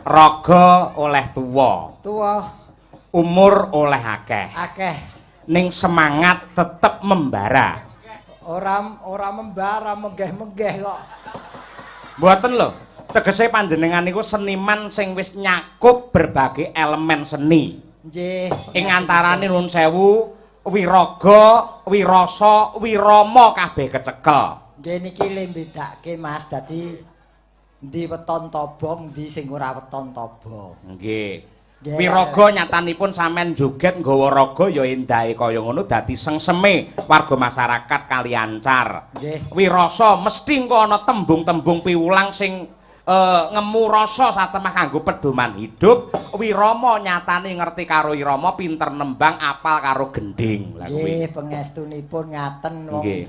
Raga oleh tuwa, Tuwa, umur oleh akeh. Akeh. Ning semangat tetep membara. Ora ora membara, menggeh-menggeh kok. Mboten lho. Tegese panjenengan niku seniman sing wis nyakup berbagai elemen seni. Nggih. Ing antarane nuwun sewu, wiraga, wirasa, wirama kabeh kecekel. Nggih niki le mbedake Mas, dadi endi weton tobong, endi sing ora weton tobong. Nggih. Nggih. Wiraga nyatanipun sampean joget nggawa raga ya endahe kaya ngono dadi sengseme warga masyarakat kaliancar. Nggih. Wirasa mesti engko ana tembung-tembung piwulang sing ngemu rasa satemah kanggo pedoman hidup. Wirama nyatane ngerti karo irama, pinter nembang, apal karo gendhing. Lah kuwi. Nggih, pangestunipun ngaten wong. Nggih.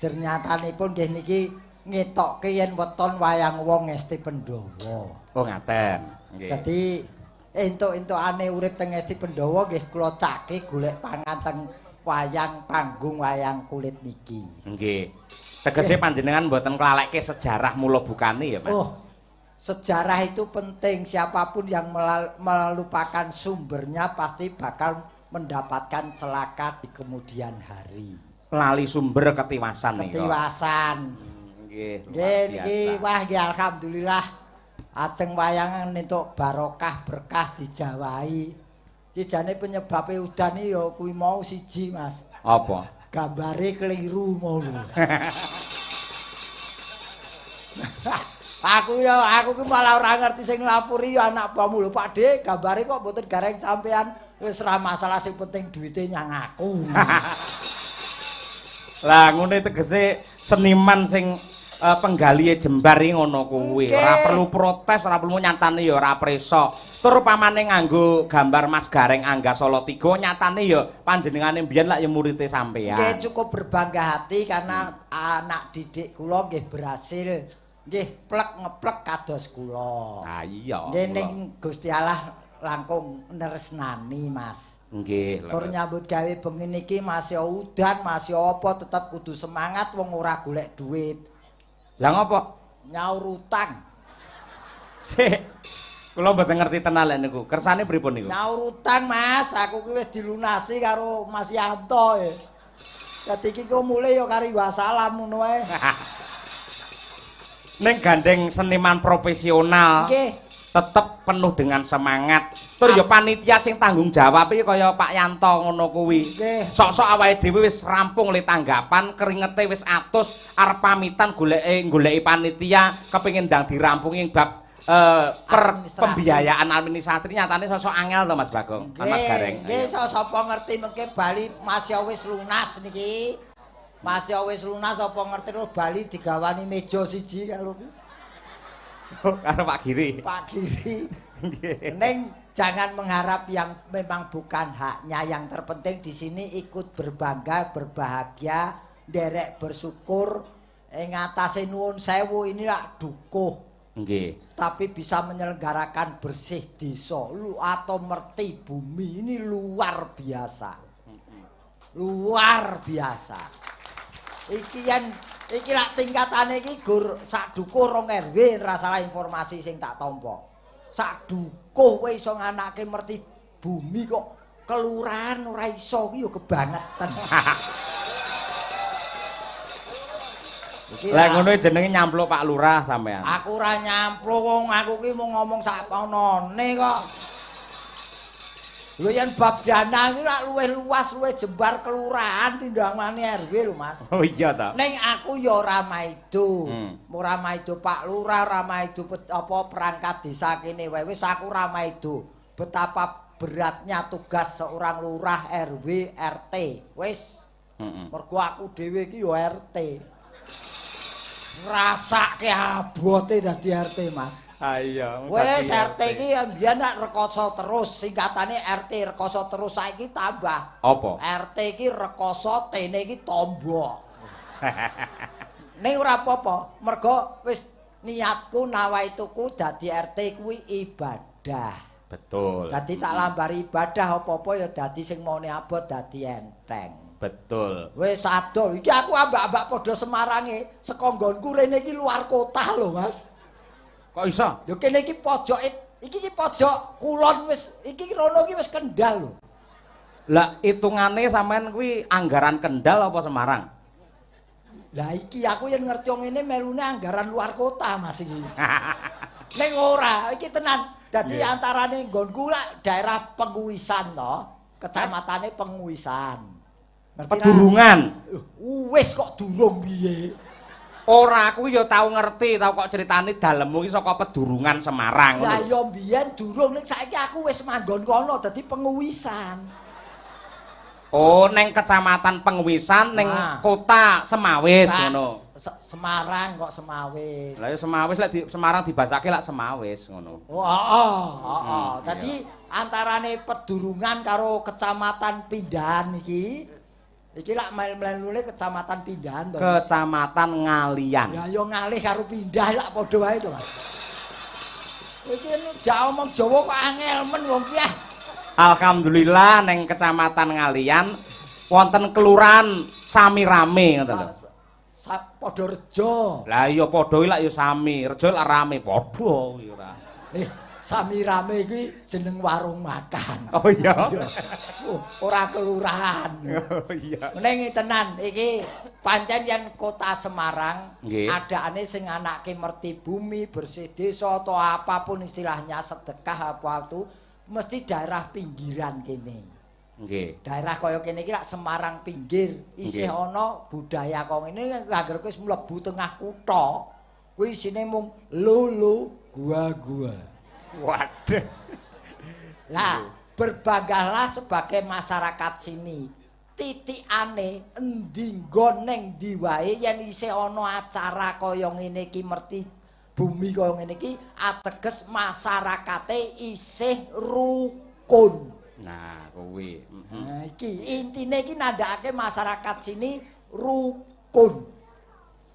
Jer nyatanipun nggih niki ngetokke yen weton wayang wong ngesti Pandhawa. Oh ngaten. Nggih. Dadi entuk-entukane urip teng Ngesti Pandhawa nggih kula cake golek pangan teng wayang panggung wayang kulit niki. Nggih. Tegese panjenengan mboten klalekke sejarah mula bukane ya, Mas? Oh, sejarah itu penting. Siapapun yang melupakan sumbernya pasti bakal mendapatkan celaka di kemudian hari. Lali sumber ketiwasan nika. Ketiwasan. Nggih, luar Nggih niki biasa. Wah nggih alhamdulillah ajeng wayangan entuk barokah berkah dijawahi. Iki jane penyebabe udan iki ya kuwi mau siji, Mas. Apa? Gambare keliru mau lho. Aku ya aku ki malah ora ngerti sing nglapuri ya anak buahmu lho Pak De, gambare kok mboten gareng sampean, wis ora masalah sing penting duwite nyang aku. Lah ngene tegese seniman sing penggalihe jembar iki ngono kuwi. Ora perlu protes, ora perlu nyatane ya ora presa. Tur pamane nganggo gambar Mas Gareng Angga Salatiga nyatane ya panjenengane mbiyen lak ya murite sampean. Nggih cukup berbangga hati karena anak didik kula nggih berhasil nggih plek ngeplek kados kula. Ah iya. Nggih ning Gusti Allah langkung nresnani Mas. Nggih. Tur nyambut gawe bengi niki masih udan, masih apa tetep kudu semangat wong ora golek duit. Lah ngopo? Nyaur utang. Sik. Kula mboten ngerti tenan lek niku. Kersane pripun niku? Nyaur utang, Mas. Aku ki wis dilunasi karo Mas Yanto. Dadi iki kok mulih ya kari wassalam ngono ae. Ning gandeng seniman profesional. Nggih. Tetep penuh dengan semangat. Tur ya panitia sing tanggung jawab iki kaya Pak Yanto ngono kuwi. Sok-sok awake dhewe wis rampung le tanggapan, keringete wis atus, arep pamitan goleki panitia kepengin ndang dirampungi bab pembiayaan administrasi nyatane sosok angel to Mas Bagong, Mas Gareng. Nggih, sapa ngerti mengke bali Mas ya wis lunas niki. Mas ya wis lunas apa ngerti terus bali digawani meja siji karo karo Pak Giri. Pak Giri. Neng jangan mengharap yang memang bukan haknya. Yang terpenting di sini ikut berbangga, berbahagia, nderek bersyukur ing atase nuwun sewu ini lak dukuh. Nggih. Tapi bisa menyelenggarakan bersih desa lu atau merti bumi ini luar biasa. Luar biasa. Iki yen iki lak tingkatane iki gur sak dukuh rong RW ora salah informasi sing tak tampa. Sak dukuh kowe iso nganake merti bumi kok kelurahan ora iso ki ya kebangetan. Lah ngono jenenge nyampluk Pak Lurah sampean. Aku ora nyampluk wong aku ki mung ngomong sak onone kok. Lho yen bab dana iki lak luwih luas, luwih jembar kelurahan tindangane RW lho Mas. Oh iya ta. Ning aku ya ora maido. Ora maido Pak Lurah, ora maido apa perangkat desa kene wae. Wis aku ora maido. Betapa beratnya tugas seorang lurah, RW, RT. Wis. Mergo aku dhewe iki ya RT. Ngrasake abote dadi RT, Mas. Ah iya. Wis RT iki mbiyen nak rekoso terus, singkatane RT rekoso terus saiki tambah. Apa? RT iki rekoso, T-ne iki tombok. Ning ora apa-apa, mergo wis niatku nawaituku dadi RT kuwi ibadah. Betul. Dadi tak lambari ibadah apa-apa ya dadi sing maune abot dadi enteng. Betul. Wis adoh, iki aku ambak-ambak padha Semarange, saka nggonku rene iki luar kota lho, Mas. Kok iso? Ya kene iki pojoke, iki iki pojok kulon wis, iki rono iki wis Kendal lho. Lah hitungane sampean kuwi anggaran Kendal apa Semarang? Lah iki aku yen ngerti ngene melune anggaran luar kota Mas iki. Ning ora, iki tenan. Dadi antarane nggonku lak daerah Penguwisan to, kecamatane Penguwisan. Pedurungan. Wis kok durung piye? Ora, aku ya tau ngerti, tau kok critane dalemmu iki saka Pedurungan Semarang ngono. Lah ya mbiyen durung, ning saiki aku wis manggon kono dadi Penguwisan. Oh, neng kecamatan Penguwisan neng kota Semawis ngono. Semarang kok Semawis. Lah ya Semawis lek di Semarang dibasake lak Semawis ngono. Oh, heeh, heeh. Dadi antarane Pedurungan karo kecamatan Pindahan iki, iki lak mel-melune kecamatan Pindahan to. Kecamatan Ngaliyan. Ya ya ngalih karo pindah lak padha wae to, Mas. Iki jak omong Jawa kok angel men wong ki. Alhamdulillah neng kecamatan Ngaliyan wonten kelurahan Samirame ngoten lho. Padha Rejo. Lah iya padha iki lak ya sami, rejo lak rame padha kuwi ora. Samirame iki jeneng warung makan. Oh iya. Oh, ora kelurahan. Oh iya. Ning tenan iki pancen yen kota Semarang adaane sing anake merti bumi, bersih desa atau apapun istilahnya sedekah apa itu mesti daerah pinggiran kene. Nggih. Daerah kaya kene iki lak Semarang pinggir, isih ana budaya kaya ngene anggere wis mlebu tengah kutha, kuwi isine mung lulu gua-gua. Waduh. Lah, berbanggalah sebagai masyarakat sini. Titikane endi nggon ning ndi wae yen isih ana acara kaya ngene iki merti bumi kaya ngene iki ateges masyarakate isih rukun. Nah, kuwi. Nah, iki intine iki nandhakake masyarakat sini rukun.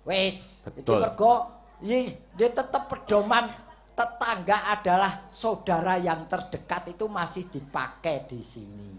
Wis, iki mergo iki tetep pedoman tetangga adalah saudara yang terdekat itu masih dipakai di sini.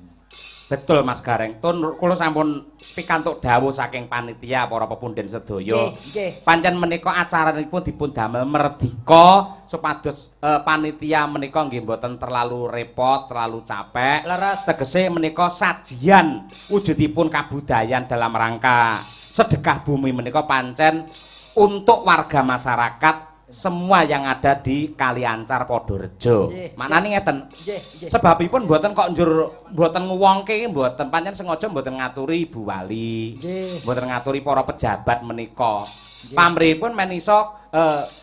Betul Mas Gareng. Tun kula sampun pikantuk dawuh saking panitia para pepunden sedaya. Pancen menika acaranipun dipun damel merdika supados panitia menika nggih mboten terlalu repot, terlalu capek. Leres. Tegese menika sajian wujudipun kabudayan dalam rangka sedekah bumi menika pancen untuk warga masyarakat semua yang ada di Kaliancar Podorejo. Maknane ngeten. Sebabipun mboten kok njur mboten nguwongke mboten, pancen sengaja mboten ngaturi Ibu Wali. Mboten ngaturi para pejabat menika. Pamrihipun men iso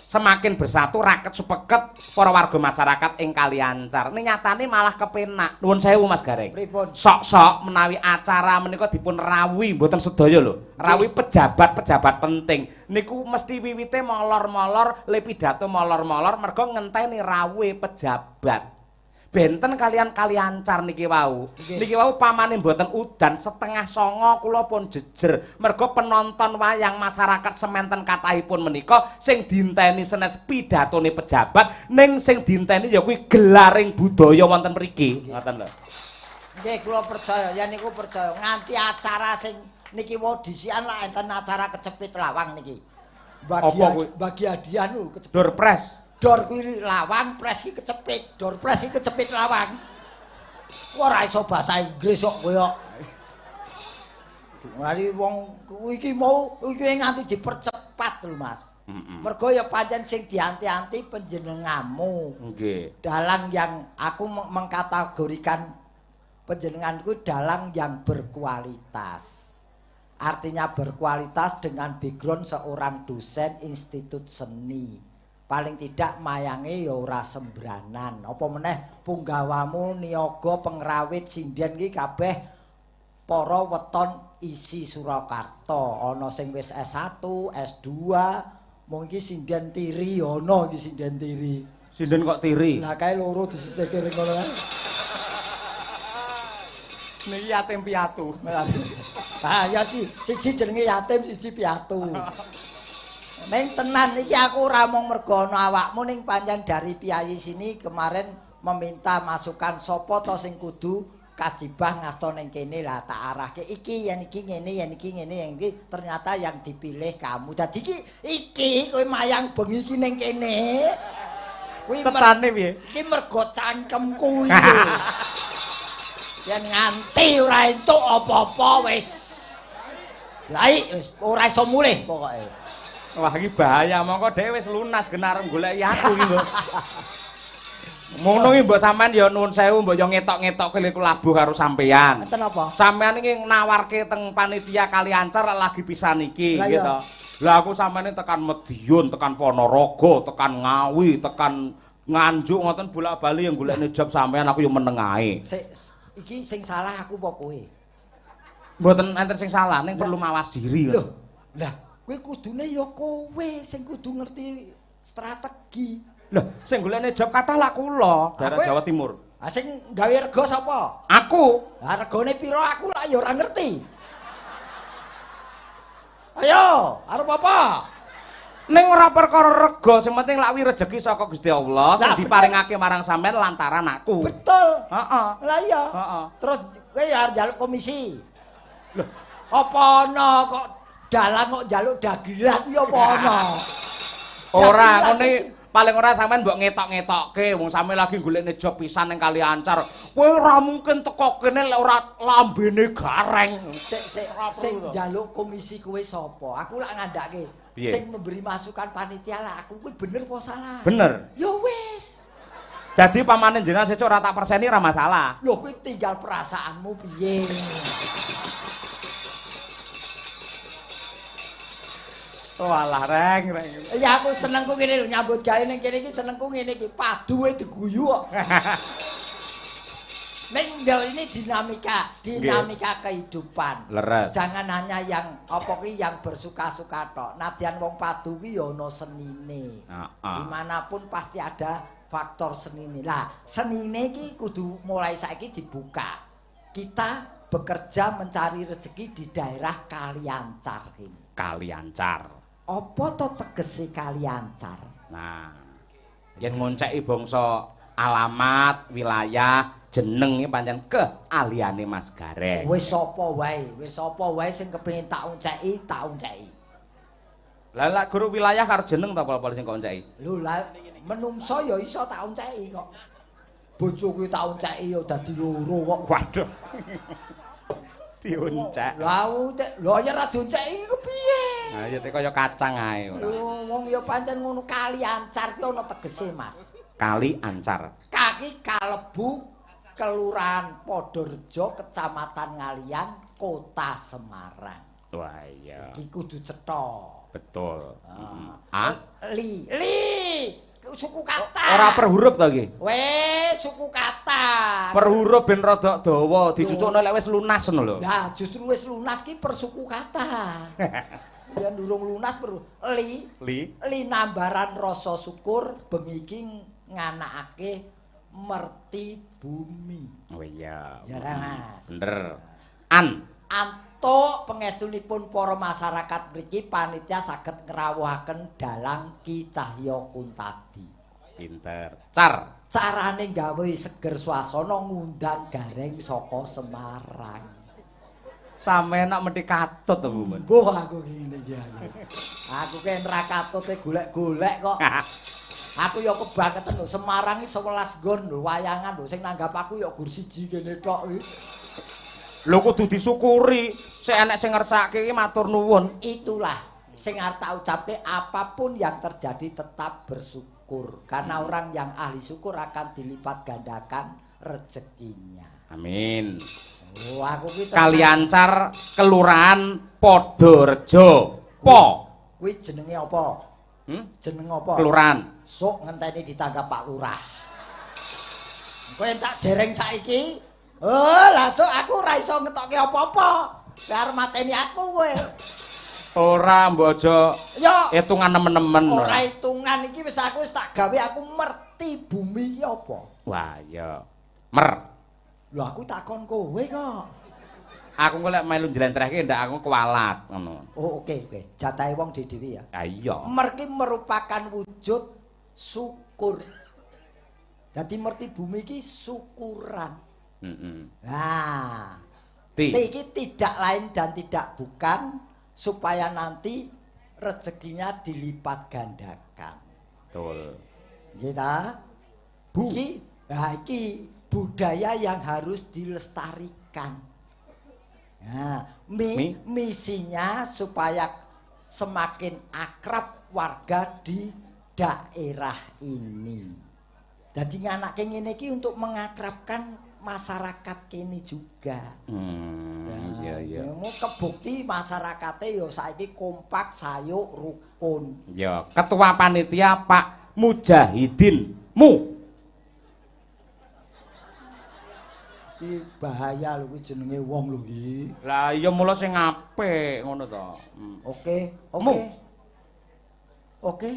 semakin bersatu raket sepeket para warga masyarakat ing Kaliancar. Ning nyatane malah kepenak. Nuwun sewu Mas Gareng. Sok-sok menawi acara menika dipun rawuhi mboten sedaya lho. Rawuhi pejabat-pejabat penting. Niku mesti wiwite molor-molor, le pidato molor-molor mergo ngenteni rawuhe pejabat. Benten kalian Kaliancar niki wau. Niki wau pamane mboten udan 8:30 kula pun jejer. Mergo penonton wayang masyarakat sementen kathahipun menika sing dinteni senes pidatone pejabat, ning sing dinteni ya kuwi gelaring budaya wonten mriki. Ngoten lho. Nggih, kula percaya, yen niku percaya. Nganti acara sing niki wau disikan lak enten acara kecepit lawang niki. Bagi hadiah nu kecepit. Door press. Dor kuwi lawang, pres iki kecepit, dor pres iki kecepit lawang. Ora iso bahasa Inggris kok kowe kok. Mari wong iki mau iki nganti dipercepat lho Mas. Mergo ya pancen sing dianti-anti panjenenganmu. Nggih. Dalang yang aku mengkategorikan panjenenganku dalang yang berkualitas. Artinya berkualitas dengan background seorang dosen institut seni. Paling tidak mayange ya ora sembranan. Apa meneh punggawamu niyaga pengrawit sinden iki kabeh para weton isi Surakarta. Ana sing wis S1, S2, mung iki sinden tiri ana iki sinden tiri. Sinden kok tiri? Lah kae loro disisihke ring ngono kae. Niki yatim piatu. Ah ya sih, siji jenenge yatim, siji piatu. Ning tenan iki aku ora mung mergo ana awakmu ning pancen dari piyayi sini kemarin meminta masukan sapa to sing kudu kajibah ngasta ning kene lah tak arahke iki yen iki ngene yen iki ngene yen iki ternyata yang dipilih kamu. Dadi iki iki kowe mayang bengi iki ning kene. Kuwi Cetane piye? Iki mergo cangkem kuwi lho. Yen nganti ora entuk apa-apa wis. Laik wis ora iso mulih pokoke. Wah iki bahaya mongko dhewe wis lunas genarep goleki aku iki lho. Ngono iki mbok sampean ya nuwun sewu mbok ya ngetok-ngetokke lek labuh karo sampean. Enten apa? Sampean iki nawarke teng panitia Kaliancar lagi pisan iki nggih to. Lah aku sampeane tekan Madiun, tekan Ponorogo, tekan Ngawi, tekan Nganjuk ngoten bolak-bali yang golekne job sampean aku ya meneng ae. Sik iki sing salah aku apa kowe? Mboten enten sing salah, ning perlu mawas diri. Lho, lah kowe kudune ya kowe sing kudu ngerti strategi. Lho, sing golekne job kathah lak kula, daerah Jawa Timur. Ah sing gawe rega sapa? Aku. Lah regane pira aku lak ya ora ngerti. Ayo, arep apa? Ning ora perkara rega, sing penting lak wi rejeki saka Gusti Allah sing diparingake marang sampean lantaran aku. Betul. Heeh. Lah iya. Heeh. Terus kowe ya arep njaluk komisi. Lho, apa ana kok dalang kok njaluk dagelan ya apa ana? Ora, ngene paling ora sampean mbok ngetok-ngetokke wong sampean lagi golekne job pisan ning Kaliancar. Kowe ora mungkin teko kene lek ora lambene gareng. Sik sik sing njaluk komisi kowe sapa? Aku lak ngandhake. Sing memberi masukan panitia lah aku kuwi bener apa salah? Bener. Ya wis. Dadi pamane jenengan sesuk ora tak perseni ora masalah. Lho kuwi tinggal perasaanmu piye. Walah reng reng. Ya aku senengku ngene lho nyambut gawe ning kene iki senengku ngene iki paduwe diguyu kok. Ning ini dinamika, dinamika kehidupan. Leres. Jangan hanya yang apa ki yang bersuka-suka tok. Nadyan wong padu ki ya ana senine. Heeh. Dimanapun pasti ada faktor senine. Lah, senine iki kudu mulai saiki dibuka. Kita bekerja mencari rezeki di daerah Kaliancar ini. Kaliancar. Apa to tegese Kaliancar? Nah, yen ngonceki bangsa alamat, wilayah, jeneng iki pancen keahliane Mas Gareng. Wis sapa wae, wis sapa wae sing kepengin tak onceki, tak onceki. Lah lak guru wilayah karo jeneng ta apa-apa sing kok onceki? Lho lah menungso ya iso tak onceki kok. Bojoku tak onceki ya dadi loro kok. Waduh. Dioncek. Lah lho ya ora dionceki kepiye? Nah ya kaya kacang ae ora. Lho wong ya pancen ngono Kaliancar ki ana tegese Mas. Kaliancar. Kaki kalebu Kelurahan Podorejo, Kecamatan Ngaliyan, Kota Semarang. Wah iya. Iki kudu cetha. Betul. A li li suku kata. Ora per huruf to iki? Weh, suku kata. Per huruf ben rada dawa, dicucukno lek wis lunas ngono lho. Lah, justru wis lunas ki per suku kata. Yen durung lunas per li li linambaran rasa syukur bengi iki nganakake merti bumi. Oh iya. Ya ra Mas. Bener. An antuk pengestunipun para masyarakat mriki panitia saged ngrawuhaken dalang Ki Cahya Kuntadi. Pinter. Car. Carane gawe seger swasana ngundang Gareng saka Semarang. Sampeyan nak mesti katut to, Bu. Mbuh aku ngene iki aku. Aku ki ora katute golek-golek kok. Aku ya kebangeten lho, Semarang iki 11 nggon lho wayangan lho sing nanggap aku ya gur siji kene tok iki. Lho kudu disyukuri, sik enek sing ngersake iki matur nuwun. Itulah sing arep tak ucapke, apapun yang terjadi tetap bersyukur. Karena orang yang ahli syukur akan dilipat gandakan rezekinya. Amin. Oh, aku ki Kaliancar Kelurahan Podorejo. Po. Kuwi jenenge apa? Jeneng apa? Kelurahan. Sok ngenteni ditanggap Pak Lurah. Engko yen tak jereng saiki, oh lah sok aku ora iso ngetokke apa-apa. Kowe arep mateni aku kowe. Ora mbok aja ya hitungan nemen-nemen. Ora hitungan iki wis aku wis tak gawe aku merti bumi iki apa. Wah iya. Mer. Lho aku takon kowe kok. Aku engko lek melu njlentrehke ndak aku kualat ngono. Oh oke oke. Jatahe wong dhewe ya. Ha iya. Mer ki merupakan wujud syukur. Dadi merti bumi iki syukuran. Heeh. Nah, T iki tidak lain dan tidak bukan supaya nanti rezekinya dilipat gandakan. Betul. Nggih ta? Bu. Iki, nah iki budaya yang harus dilestarikan. Nah, misinya supaya semakin akrab warga di daerah ini. Jadi nganake ngene iki untuk mengakrabkan masyarakat kene juga. Nah, Iya iya. Mau kebukti masyarakate ya saiki kompak, sayuk, rukun. Ya, ketua panitia Pak Mujahidin. Mu. Iki bahaya lho kuwi jenenge wong lho iki. Lah iya mula sing apik ngono to. Oke, Mu. oke. Oke.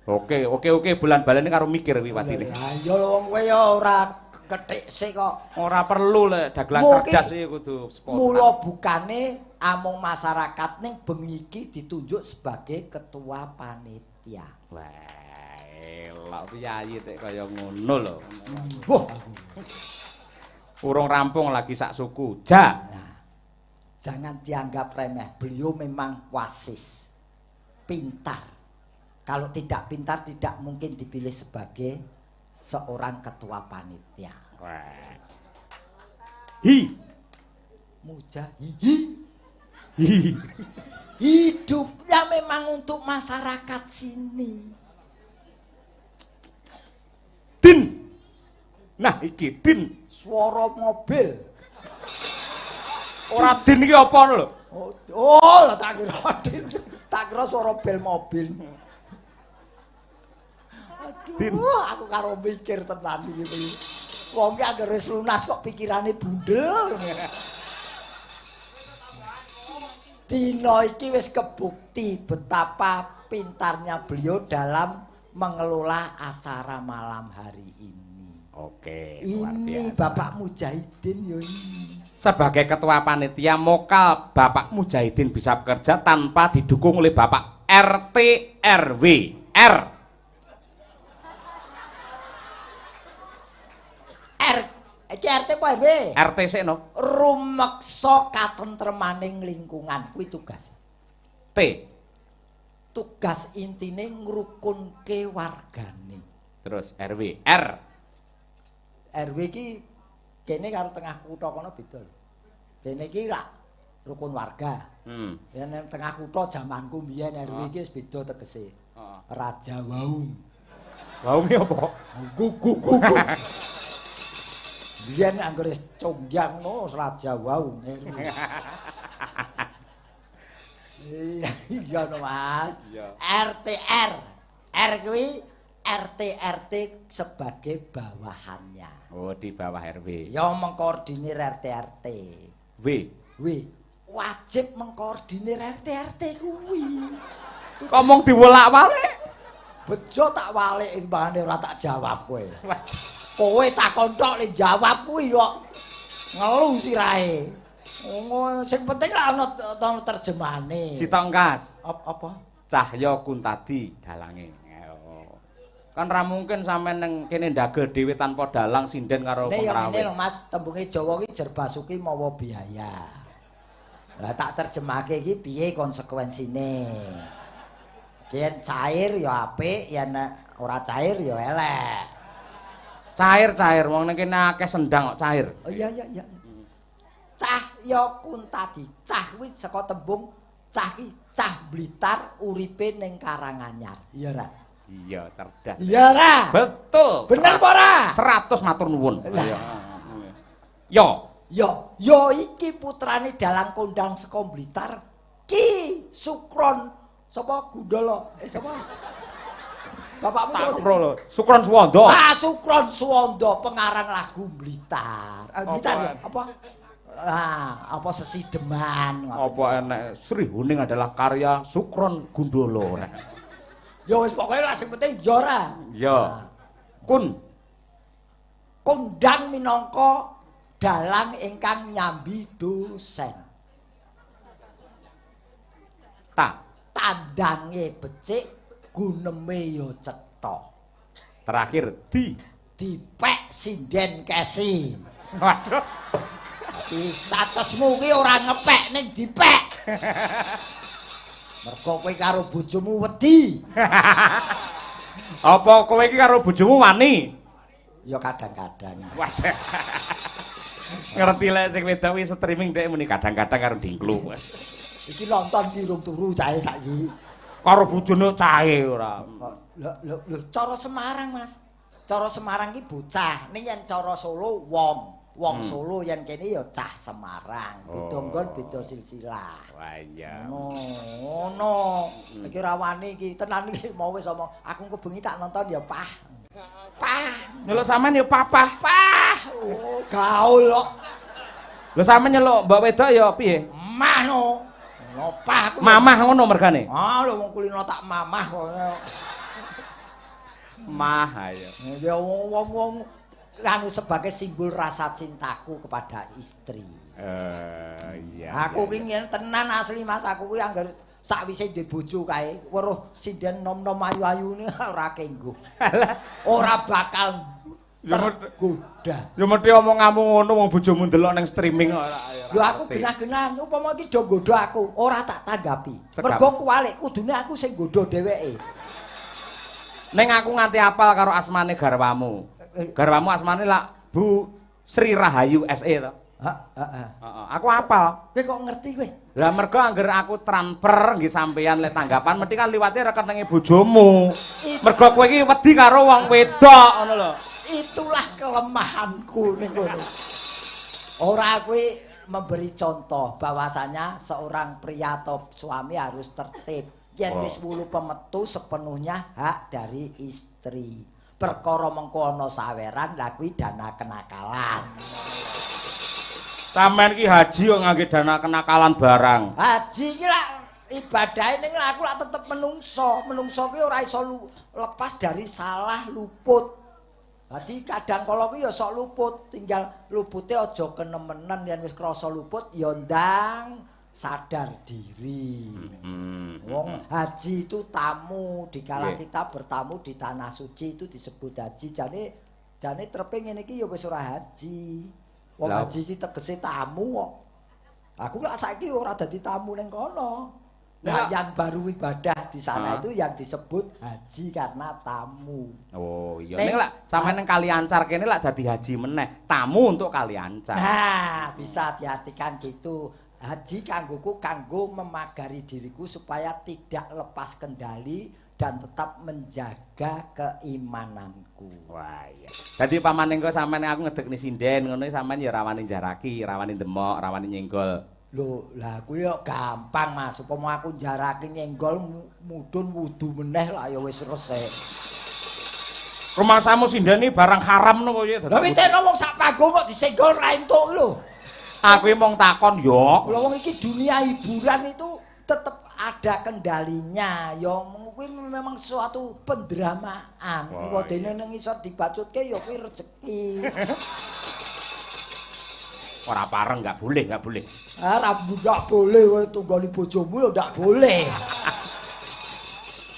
Oke, oke, oke, bulan balene karo mikir kuwi watine. Lah iya lho wong kowe ya ora kethik sik kok. Ora perlu lek dagelan cerdas iki kudu spontan. Mula bukane amung masyarakat ning bengi iki ditunjuk sebagai ketua panitia. Wah, elok piyayi tek kaya ngono lho. Mbuh aku. Urung rampung lagi sak suku. Ja. Nah, jangan dianggap remeh. Beliau memang wasis. Pintar. Kalau tidak pintar tidak mungkin dipilih sebagai seorang ketua panitia. Wah. Hi. Mujahihi. Hi. Hidupnya memang untuk masyarakat sini. Din. Nah iki din. Suara mobil. Ora din iki apa ngono lho? Oh, tak kira din. Tak kira suara bel mobil. Din. Aduh, aku karo mikir tenan iki. Wong ki anggere wis lunas kok pikirane bundel. Dina iki wis kebukti betapa pintarnya beliau dalam mengelola acara malam hari ini. Oke, luar Ini biasa. Bapak Mujahidin yo ini. Sebagai ketua panitia mokal Bapak Mujahidin bisa bekerja tanpa didukung oleh Bapak RT RW R. R iki RT apa RW? RT sik no. Rumeksa katentremaning lingkungan kuwi tugas. T. Tugas intine ngrukunke wargane. Terus RW R. RW iki kene karo tengah kutha kono beda lho. Kene iki rak rukun warga. Ya nek tengah kutha jamanku mbiyen RW iki wis beda tegese. Raja Waung. Waunge apa? Gugu gugu. Biyen anggere wis congyang ngono Raja Waung RW. Iya iya no Mas. RTR. R kuwi RT RT sebagai bawahannya. Oh, di bawah RW. Ya mengkoordinir RT RT. W. W wajib mengkoordinir RT RT kuwi. Ngomong diwolak-walik. Bejo tak walik timbangane ora tak jawab kowe. Kowe takon tok le jawab kuwi kok ngelu sirahe. Ngono sing penting lah ana terjemahane. Sitok engkas. Apa? Cahya Kuntadi dalange. Kan ra mungkin sampean nang kene ndagel dhewe tanpa dalang sinden karo Nek ya ngene pengrawit. lho Mas, tembunge Jawa ki jerbasuki mawa biaya. Lah tak terjemahke iki piye konsekuensine. Yen cair ya apik, yen ora cair ya elek. Cair-cair wong ning kene akeh sendang kok cair. Oh iya iya iya. Cahya Kuntadi, cah kuwi saka tembung cah ki cah Blitar uripe ning Karanganyar. Iya ra? Iya, cerdas. Iya ra? Betul. Bener apa ora? 100 matur nuwun. Lah. Yo. Yo, yo iki putrane dalang kondang saka Blitar Ki Sukron sapa Gundala? Sapa? Bapakmu sapa? Tak lho. Sukron Suwondo. Ah, Sukron Suwondo pengarang lagu Blitar. Blitar ya? Apa? Ah, apa sesideman. Apa enek Sri Huning adalah karya Sukron Gundala. Ya wis pokoke lah sing penting ya ora. Ya. Kun Kondang minangka dalang ingkang nyambi dosen. Ta. Tandange becik, guneme ya cetha. Terakhir di dipek sinden kesi. Waduh. Dadi statusmu ki ora ngepek ning dipek. Mergo kowe karo bojomu wedi. Apa kowe iki karo bojomu wani? Ya kadang-kadang. Wah. Ngerti lek sing wedok kuwi streaming dhek muni kadang-kadang karo dingklu. Iki nonton ki rung turu cahe saiki. Karo bojone cahe ora. Lho lho lho cara Semarang, Mas. Cara Semarang ki bocah, ning yen cara Solo wong. Wong Solo yen kene ya cah Semarang. Beda nggon beda silsilah. Wah iya. Ngono. Iki ora wani iki tenan iki mau wis omong aku engko bengi tak nonton ya pah. Pah. Nyeluk sampean ya papah. Pah. Oh, gaul kok. Lho sampean nyeluk mbok wedok ya piye? Mah no. No pah aku. Mamah ngono mergane. Ah lho wong kulino tak mamah kok. Mah ayo. Ya wong-wong anu sebagai simbol rasa cintaku kepada istri. Iya. Aku ki tenan asli Mas, aku kuwi anggar sakwise duwe bojo kae weruh sinden nom-nom ayu-ayune ora kenggo. Ora bakal tergoda. Ya mesti omonganmu ngono wong bojomu ndelok ning streaming ora. Lho aku genah-genahan upama iki do nggodha aku, ora tak tanggapi. Mergo kuwalik kudune aku sing nggodha dheweke. Ning aku nganti apal karo asmane garwamu. Garwamu asmane lak Bu Sri Rahayu SE to. Heeh. Heeh, aku apal. Kowe kok ngerti kowe? Lah mergo angger aku transfer nggih sampeyan lek tanggapan mesti kan liwate rekeninge bojomu. Mergo kowe iki wedi karo wong wedok ngono lho. Itulah kelemahanku ning kono. Ora kowe memberi contoh bahwasanya seorang pria atau suami harus tertib. Yen wis wulu pemetu sepenuhnya hak dari istri. Perkara mengko ana saweran lha kuwi dana kenakalan. Sampeyan iki haji kok ngangge dana kenakalan barang. Haji iki lak ibadahe ning aku lak tetep menungso. Menungso ki ora iso lepas dari salah luput. Dadi kadang kala ki ya sok luput, tinggal lupute aja kenemenen yen wis krasa luput ya ndang sadar diri. Wong haji itu tamu, dikala kita bertamu di tanah suci itu disebut haji. Jane trepe ngene iki ya wis ora haji. Wong haji iki tegese tamu kok. Aku lak saiki ora dadi tamu ning kono. Nah, yang baru ibadah di sana itu yang disebut haji karena tamu. Oh iya. Ning lak sampeyan ning Kaliancar kene lak dadi haji meneh, tamu untuk Kaliancar. Nah, bisa diartikan gitu. Haji kanggoku kanggo memagari diriku supaya tidak lepas kendali dan tetap menjaga keimananku. Wah iya. Dadi pamane engko sampean aku ngedekni sinden ngono sampean ya rawani jaraki, rawani demok, rawani nyenggol. Lho, lah kuwi yo gampang Mas. Upama aku jaraki nyenggol mudhun wudu meneh lah ya wis resik. Rumasamu sinden iki barang haram nopo piye? Lah witeno wong sak panggung kok disenggol ra entuk lho. Aku mong takon yo. Lha wong iki dunia hiburan itu tetep ada kendalinya. Ya kuwi memang suatu pendramaan. Wadene ning isor dibacutke ya kuwi rezeki. Ora pareng enggak boleh, enggak boleh. Ah, ra enggak boleh kowe tunggoni bojomu ya ndak boleh.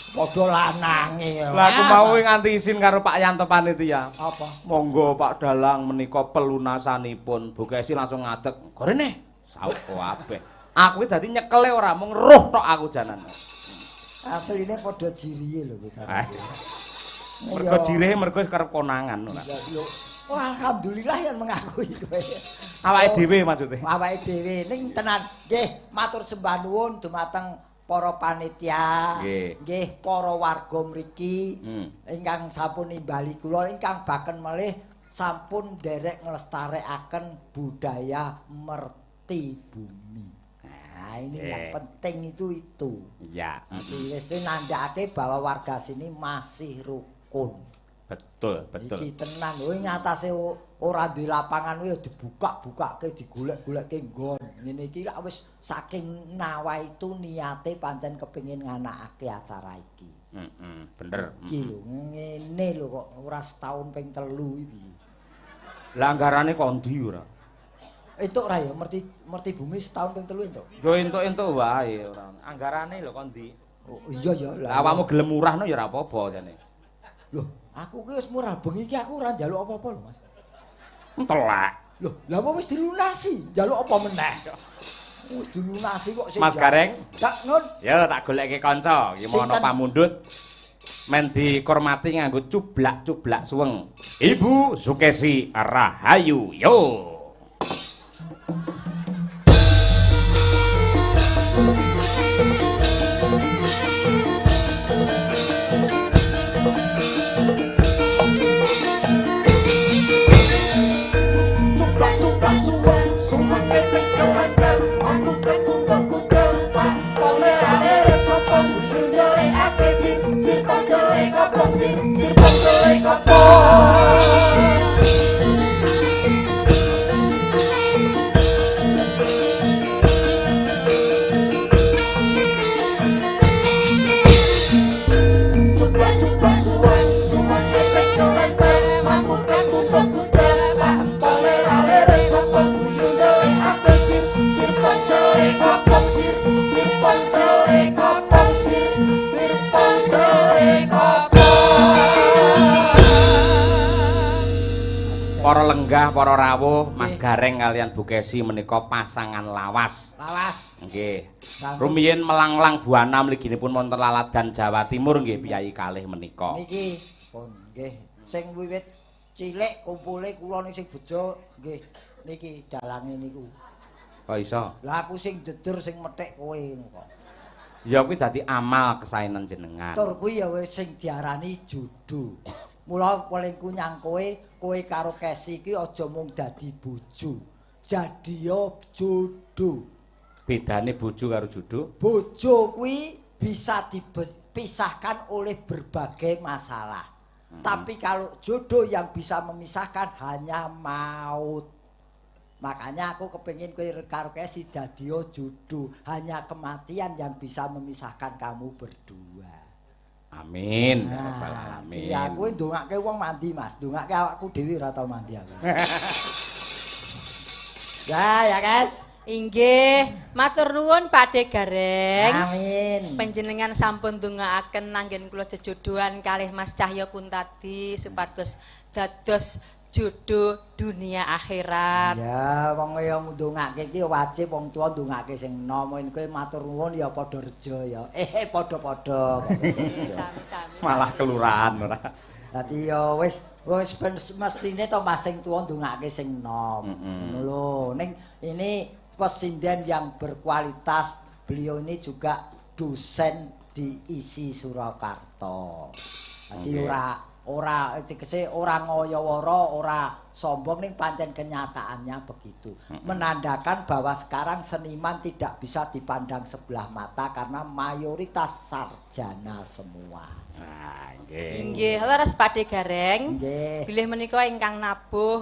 Padha lanange. Lah aku mau nganti izin karo Pak Yanto panitia. Apa? Monggo Pak Dalang menika pelunasanipun. Bu Kesi langsung ngadeg. Gorene saut kabeh. Aku iki dadi nyekele ora mung roh tok aku janan. Asline padha jirihe lho kowe karo. Mergo jirihe mergo wis kerep konangan ora. Wah, alhamdulillah yang mengakui kowe. Awake dhewe maksude. Awake dhewe ning tenan. Nggih, matur sembah nuwun dumateng para panitia, nggih para warga mriki ingkang sampun nimbali kula ingkang baken melih sampun nderek nglestarekaken budaya merti bumi. Nah, ini yang penting itu. Iya. Wis nandhakake bahwa warga sini masih rukun. Betul, betul. Iki tenan lho ngatasé ora duwe lapangan kuwi ya dibuka-bukake, digolek-golekke nggon. Ngene iki lak wis saking nawa itu niate pancen kepengin nganakake acara iki. Heeh, bener. Iki lho ngene lho kok ora setahun ping 3 iki. Lah anggarane kondi ora? Entuk ora ya merti bumi setahun ping 3 entuk. Yo entuk-entuk wae ora. Anggarane lho kondi. Oh iya ya. Lah awakmu gelem murah no ya ora apa-apa jane. Loh, aku ki wis murah bengi iki aku ora njaluk apa-apa lho, Mas. Entelek. Loh, lha apa wis dilunasi? Njaluk apa meneh? Wis dilunasi kok sing. Mas Gareng. Tak nun. Ya tak goleke kanca, iki mau ana pamundhut. Men dikormati nganggo cublak-cublak suweng. Ibu Sukesi Rahayu. Yo. Cublak-cublak suweng, suweng ketek aku ketutuk pak polerane sapa ndolekake sir sir kondole kopong sir sir kondole kopong. Cublak-cublak suweng, suweng ketek aku ketutuk pak polerane sapa ndolekake sir sir kondole kopong sir sir kondole kopong sir sir kondole kopong. Para lenggah, para rawuh, Mas Gareng kalian Bu Kesi menika pasangan lawas. Lawas. Nggih. Rumiyin melanglang buana mliginipun wonten Laladan Jawa Timur nggih piyayi kalih menika. Niki pun nggih sing wiwit cilik kumpule kula ning sing bejo nggih niki dalange niku. Kok iso? Lah aku sing deder sing methik kowe ngono kok. Ya kuwi dadi amal kesaenan jenengan. Tur kuwi ya wis sing diarani jodoh. Mula welingku nyang kowe, kowe karo Kesi iki aja mung dadi bojo. Jadiya jodoh. Bedane bojo karo jodoh? Bojo kuwi bisa dipisahkan oleh berbagai masalah. Tapi kalau jodoh yang bisa memisahkan hanya maut. Makanya aku kepengin kowe karo Kesi dadiya jodoh, hanya kematian yang bisa memisahkan kamu berdua. Amin. Ya rabbal alamin. Iya, kowe ndongake wong mandi, Mas. Ndongake awakku dhewe ora tau mandi aku. Ya, ya, guys. Inggih, matur nuwun Pakde Gareng. Amin. Panjenengan sampun ndongaaken anggen kula jejodohan kalih Mas Cahya Kuntadi supados dados jodoh dunia akhirat. Ya, wong ya ndongake iki wajib wong tuwa ndongake sing enom. Kowe matur nuwun ya padha reja ya. Padha-padha. Sami-sami. Malah kelurahan ora. Dadi ya wis wis mestine to Mas sing tuwa ndongake sing enom. Ngono lho. Ning ini pesinden yang berkualitas, beliau ini juga dosen di ISI Surakarta. Dadi ora tegese ora ngoyoworo, ora sombong, ning pancen kenyataannya begitu. Menandakan bahwa sekarang seniman tidak bisa dipandang sebelah mata karena mayoritas sarjana semua. Nah, nggih. Nggih, leres Pakde Gareng. Nggih. Bilih menika ingkang nabuh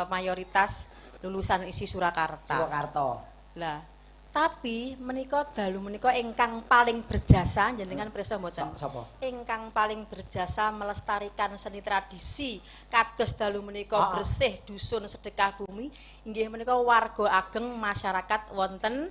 mayoritas lulusan ISI Surakarta. Surakarta. Lah, tapi menika dalu menika ingkang paling berjasa jenengan pirsa mboten? Sapa? Ingkang paling berjasa melestarikan seni tradisi kados dalu menika bersih dusun sedekah bumi inggih menika warga ageng masyarakat wonten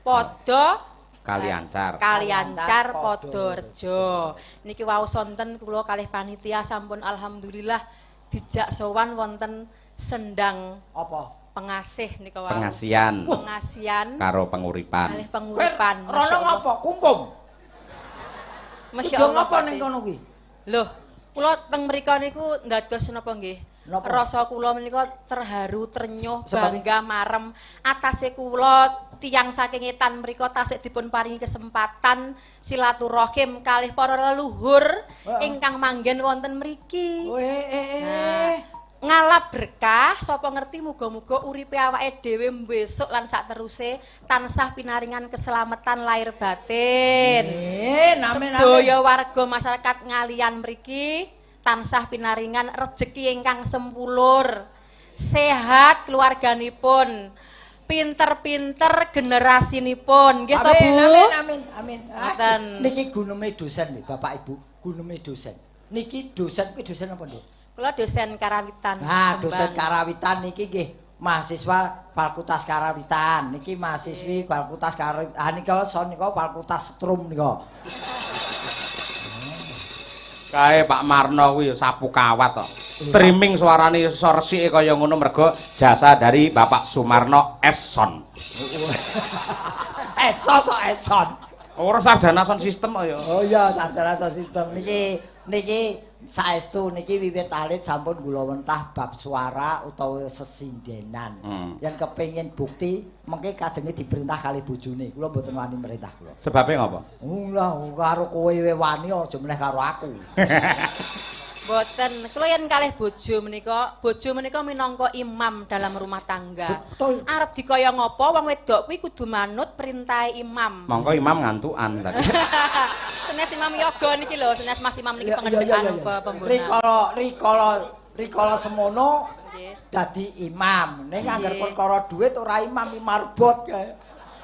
Podo Kaliancar. Kaliancar Podorejo. Niki wau sonten kula kalih panitia sampun alhamdulillah dijak sowan wonten sendang apa? Pengasih nika wau. Pengasihan. Pengasihan karo penguripan. Kalih penguripan. Rono ngapa? Kungkum. Masya Allah. Ngapa ning kono kuwi? Loh, kula teng mriku niku ndados napa nggih? Rasa kula menika terharu, trenyuh, bangga, marem. Atase kula tiyang saking etan mriku tasik dipun paringi kesempatan silaturahim kalih para leluhur ingkang manggen wonten mriki. Nah, ngalap berkah, sapa ngerti muga-muga uripe awake dhewe besok lan sakteruse tansah pinaringan keselamatan lahir batin. Amin, amin, amin. Sedaya warga masyarakat Ngaliyan mriki tansah pinaringan rejeki ingkang sempulur, sehat keluarganipun, pinter-pinter generasinipun. Nggih to, Bu? Amin, amin, amin. Niki guneme dosen nggih, Bapak Ibu, guneme dosen. Niki dosen kuwi dosen apa, Nduk? Kula dosen Karawitan. Nah, dosen Karawitan niki nggih mahasiswa Fakultas Karawitan, niki mahasiswi Fakultas Karawitan. Ah nika son nika Fakultas Setrum nika. Kae Pak Marno kuwi ya sapu kawat to. Streaming suarane iso resike kaya ngono mergo jasa dari Bapak Sumarno Eson. Eso sok Eson. Ora sarjana sound system kok ya. Oh iya, sarjana sound system niki niki saestu niki wiwit alit sampun kula wentah bab suara utawa sesindenan. Yen kepengin bukti mengke kajenge diperintah kali bojone. Kula mboten wani merintah kula. Sebabe ngopo? Lah karo kowe wani aja meneh karo aku. Mboten, kula yen kalih bojo menika minangka imam dalam rumah tangga. Betul. Arep dikaya ngapa wong wedok kuwi kudu manut perintahe imam. Mongko imam ngantukan tadi. Senes Imam Yoga niki lho, senes Mas Imam niki pengendhekan pembonan. Rikala semono dadi imam. Ning angger perkara dhuwit ora imam, marbot kae.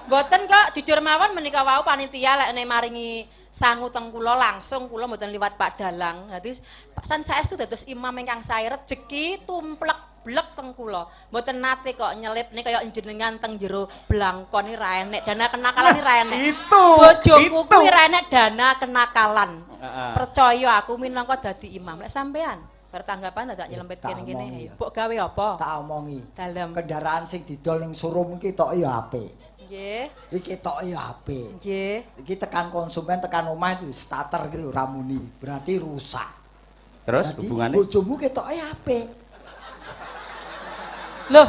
Mboten kok, jujur mawon menika wau panitia lek maringi sangu teng kula langsung kula mboten liwat Pak Dalang. Dadi san saestu dados imam ingkang sae rejeki tumplek blek teng kula. Mboten nate kok nyelipne kaya njenengan teng jero blangkon iki ra enek, dana kenakalan iki ra enek. Itu. Bojoku kuwi ra enek dana kenakalan. Percaya aku minangka dadi imam. Lek sampean bertanggapan dadak nyelempit kene-kene. Mbok gawe apa? Tak omongi. Dalem. Kendaraan sing didol ning showroom iki tok ya apik. Nggih. Iki tok ya apik. Nggih. Iki tekan konsumen tekan omah itu starter iki lho ra muni, berarti rusak. Terus hubungane? Bojomu ketoke apik. Loh.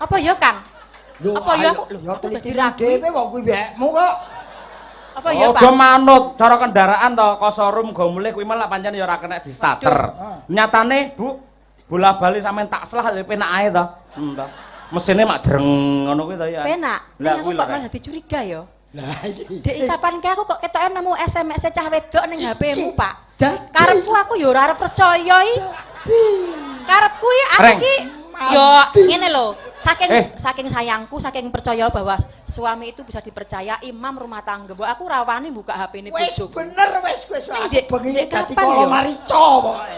Apa ya, Kang? Lho, apa ya aku? Lho, aku dadi ragu dhewe wong kuwi wekmu kok. Apa ya, Pak? Aja manut cara kendaraan to, ko showroom go mulih kuwi malah pancen ya ora kena di starter. Nyatane, Bu, bola-bali sampean tak selah ya penak ae to. To. Mesinnya mak jreng ngono kuwi to ya. Penak. Lah aku kok malah dadi curiga ya. Lah iki. Dek kapan kae aku kok ketoke nemu SMS-e cah wedok ning HP-mu, Pak. Karepku aku ya ora arep percaya iki. Karepku iki aku iki ya ngene lho. Saking sayangku, saking percaya bahwa suami itu bisa dipercaya imam rumah tangga. Mbok aku ora wani buka HP-ne bojoku. Wis bener wis wis aku bengi dadi kala marica pokoke.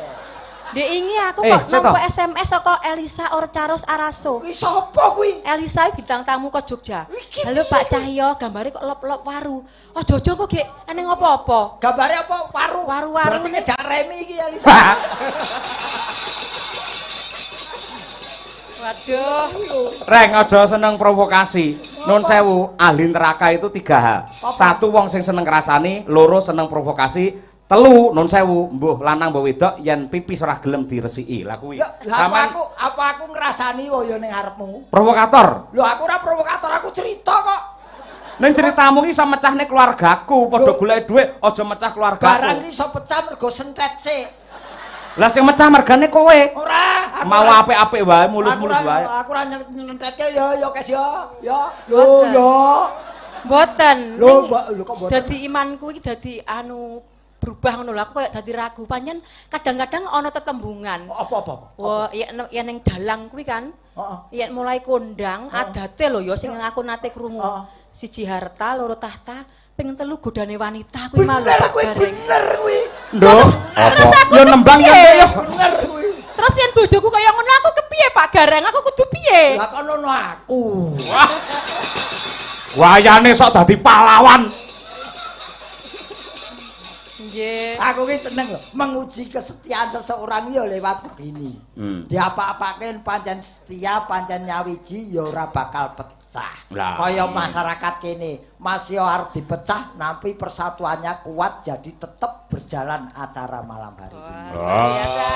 Dek ingi aku kok nampa SMS saka Elisa Orcaros Araso. Kuwi sapa kuwi? Elisa bintang tamu ke Jogja. Halo Pak Cahyo, gambare kok lop-lop waru. Aja-aja kok gek eneng apa-apa. Gambare apa waru? Waru-waru. Berarti ngejak remi iki Elisa. Waduh. Reng aja seneng provokasi. Nun sewu, ahli neraka itu 3 hal. Satu wong sing seneng ngrasani, loro seneng provokasi, telu nun sewu, mbuh lanang mbuh wedok yen pipis ora gelem diresiki. Lah kuwi. Lah apa aku ngrasani wae ya ning arepmu? Provokator. Lho aku ora provokator, aku cerita kok. Ning ceritamu iki iso mecahne keluargaku, padha golek dhuwit aja mecah keluargaku. Barang iki iso pecah mergo sentret sik. Lah sing mecah mergane kowe. Ora, mau apik-apik wae, mulus-mulus wae. Aku ora nyentretke ya ya kes ya. Ya. Lho ya. Mboten. Lho kok mboten. Dadi imanku iki dadi anu berubah ngono lho, aku koyo dadi ragu. Pancen kadang-kadang ana tetembungan. Apa-apa? Wah, yen ning dalang kuwi kan. Heeh. Yen mulai kondang adate lho ya sing aku nate krungu. Siji harta, loro tahta, ping telu godane wanita kuwi malu. Bener kuwi, bener kuwi. Nduk, terus aku ya nembang ya. Bener kuwi. Terus yen bojoku kaya ngono aku kepiye Pak Gareng? Aku kudu piye? Lah kono aku. Wah. Wayane sok dadi pahlawan. Nggih. Aku ki seneng lho, menguji kesetiaan seseorang ya lewat begini. Diapa-apake pancen setia, pancen nyawiji ya ora bakal pecah. Kaya masyarakat kene, masih arep dipecah nampi persatuannya kuat jadi tetep berjalan acara malam hari ini. Luar biasa.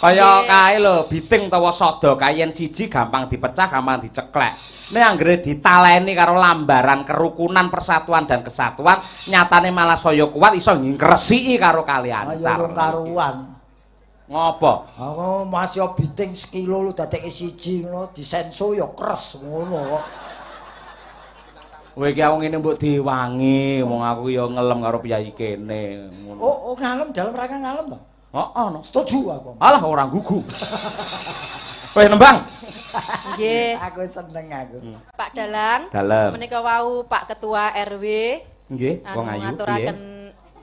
Kaya kae lho, biting utawa sada kayen siji gampang dipecah, gampang diceklek. Nek anggere ditaleni karo lambaran kerukunan, persatuan dan kesatuan, nyatane malah saya kuat iso ngresiki karo kalian. Ayo karuan. Ngopo? Aku masih biting sekilo lu dadekke siji ngono disenso ya kres ngono kok. Kowe iki aku ngene mbok diwangi, wong aku ya ngelem karo piyayi kene ngono. Oh, ngalem dalam rangka ngalem to? Heeh, no. Setuju aku. Alah ora gugu. Weh nembang. Nggih. Aku seneng aku. Pak Dalang. Dalem. Menika wau Pak Ketua RW. Nggih, wong ayu. Ngaturaken.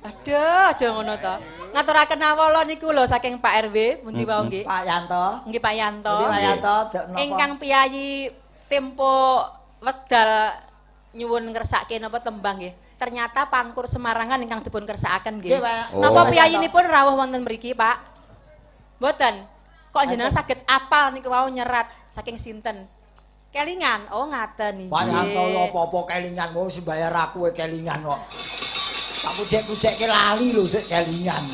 Aduh, aja ngono to. Ngaturaken awala niku lho saking Pak RW, pundi wau nggih? Pak Yanto. Nggih Pak Yanto. Nggih Pak Yanto, napa? Ingkang piyayi tempo wedal nyuwun ngersake napa tembang nggih. Ternyata pangkur Semarangan ingkang dipun kersakaken nggih. Napa piyayinipun rawuh wonten mriki, Pak? Mboten. Kok jenengan saged apal niku wau nyerat saking sinten? Kelingan. Oh ngaten iki. Pak Yanto apa-apa kelingan wong sing bayar aku kelingan kok. Tak pucek-pucekke lali lho sik kelingan.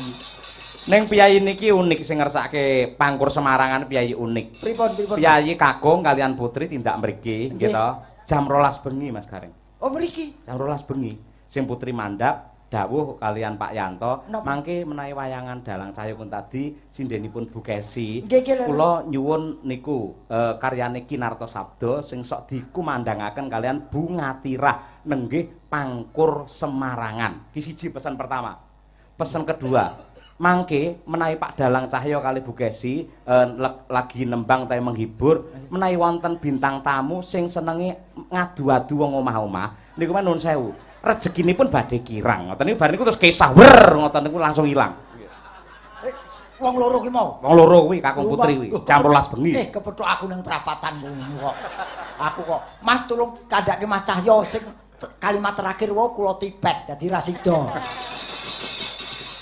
Ning piyayi niki unik sing ngersake Pangkur Semarangan piyayi unik. Pripun pripun? Piyayi kakung kalian putri tindak mriki nggih to. Jam 12 bengi Mas Gareng. Oh mriki. Jam 12 bengi sing putri mandhap dawuh kalian Pak Yanto mangke menawi wayangan Dalang Cahyo Kuntadi sindenipun Bu Kesi. Kula nyuwun niku karyane Ki Narto Sabdo sing sok dikumandangaken kalian Bu Ngatirah nenggih Pangkur Semarangan. Ki siji pesan pertama. Pesan kedua, mangke menawi Pak Dalang Cahyo kali Bu Kesi lagi nembang tae menghibur, menawi wonten bintang tamu sing senenge ngadu-adu wong omah-omah niku men nuwun sewu. Rezekinipun badhe kirang. Ngoten niku bar niku terus kesah wer ngoten niku langsung ilang. Wong loro ki mau. Wong loro kuwi kakung putri kuwi jam 12 bengi. Kepethuk aku nang prapatan ngono kok. Aku kok, Mas tulung kandhake Mas Cahyo sing kalimat terakhir wae kula tipet dadi ra sida.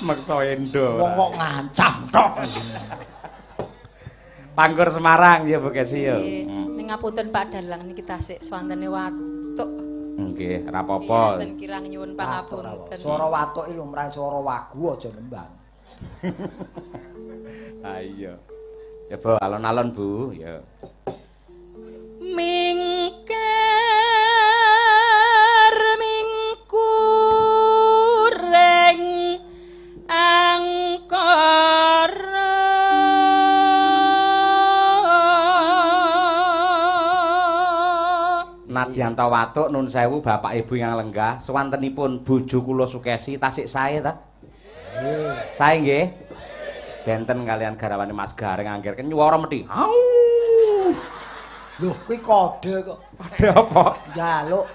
Maksa endo. Wong kok ngancam tok. Pangkur Semarang ya Bu Kesi ya. Ning ngapunten Pak Dalang niki tasik swantene watuk. Nggih, ora apa-apa. Enten kirang nyuwun pangapunten. Swara watuk iki lumrah swara wagu aja nembang. Ha iya. Coba alon-alon Bu, ya. Mingkar mingkureng angkara Nadyanto watuk nun sewu bapak ibu yang lenggah swantenipun bojo kula Sukesi tasik sae ta? Sae nggih. Benten kalian garwane Mas Gareng angger nyuwara mesti. Au. Lho kuwi kode kok. Kode apa? Njaluk.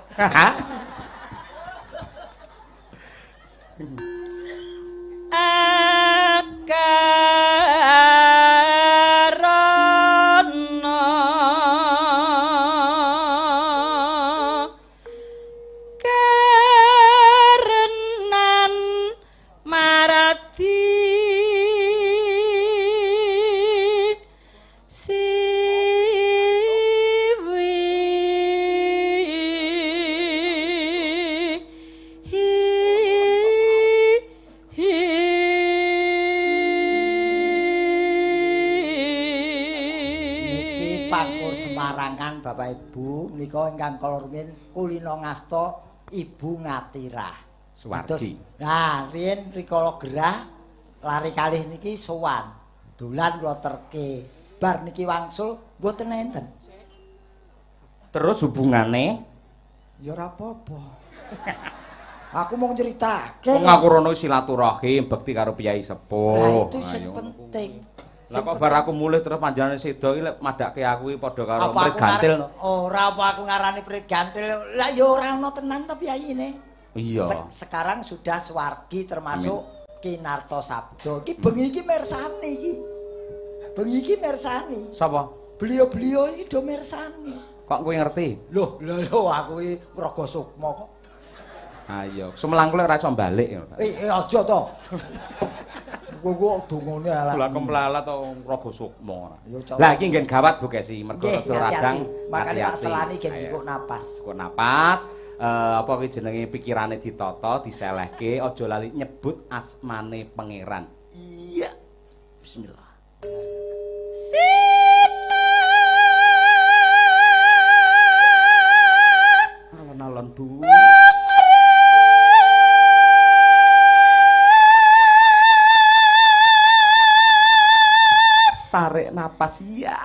Akarana karenan marati siwi Niki Pangkur Semarangan Bapak Ibu menika ingkang kala rumiyin kulina ngasta Ibu Ngatirah Suwardi. Nah, riyin rikala gerah lari kalih niki sowan. Dolan kula terke. Bar niki wangsul mboten enten. Terus hubungane? Ya ora apa-apa. Aku mau nyritake. Wong aku rono silaturahim bekti karo piyai sepuh. Lah itu sing penting. Lah kok bar aku mulih terus panjenengane sedo iki lek madhake aku iki padha karo prit gantil no. Ora apa aku ngarani prit gantil. Lah ya ora ono tenan to piyayine. Iya. Sekarang sudah swargi termasuk Ki Narto Sabdo. Iki bengi iki mirsani iki. Bengi iki mirsani. Sapa? Beliau-beliau iki do mirsani. Kok kowe ngerti? Loh, lho aku iki ngraga sukma kok. Ayo, sumelang kula ora iso balik. Aja to. Kowe dongane elek. Lah kemplalat to ngraga sukma ora. Lah iki nggen gawat Bu Kesi, mergo rada radang. Makane tak selani gen jikuk napas. Jikuk napas, apa kuwi jenenge pikirane ditata, diselehke, aja lali nyebut asmane pangeran. Iya. Bismillah. Alon-alon Bu. Tarik napas ya.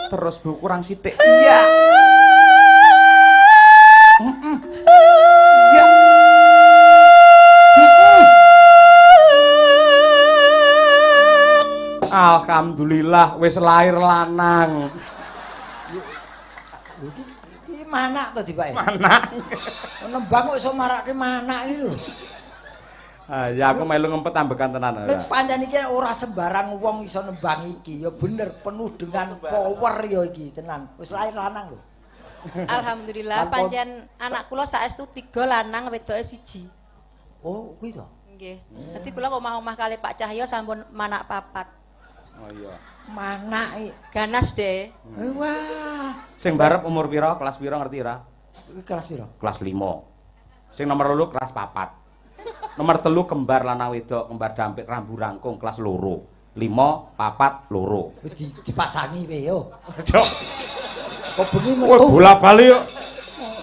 Terus Bu kurang sithik. Iya. Iya. Alhamdulillah wis lahir lanang. Lho iki manak to dibake? Manak. Nembang kok iso marake manak iki lho. Ah ya aku melu ngempet ambekan tenan. Nek pancen iki ora sembarang wong iso nembang iki, ya bener penuh dengan power ya iki tenan. Wis lahir lanang lho. Alhamdulillah pancen anak kula saestu 3 lanang wedoke 1. Oh, kuwi to. Nggih. Dadi kula omah-omah kali Pak Cahyo sampun manak 4. Oh iya. Manak ganas deh. Wah. Sing barep umur pira? Kelas pira ngerti ora? Kelas pira? Kelas 5. Sing nomor 2 kelas 4. Nomor 3 kembar lanang wedok, kembar dampit rambu rangkung kelas 2. 5 4 2. Wis dipasangi wae yo. Cok. Kok bengi metu. Bola-bali yo.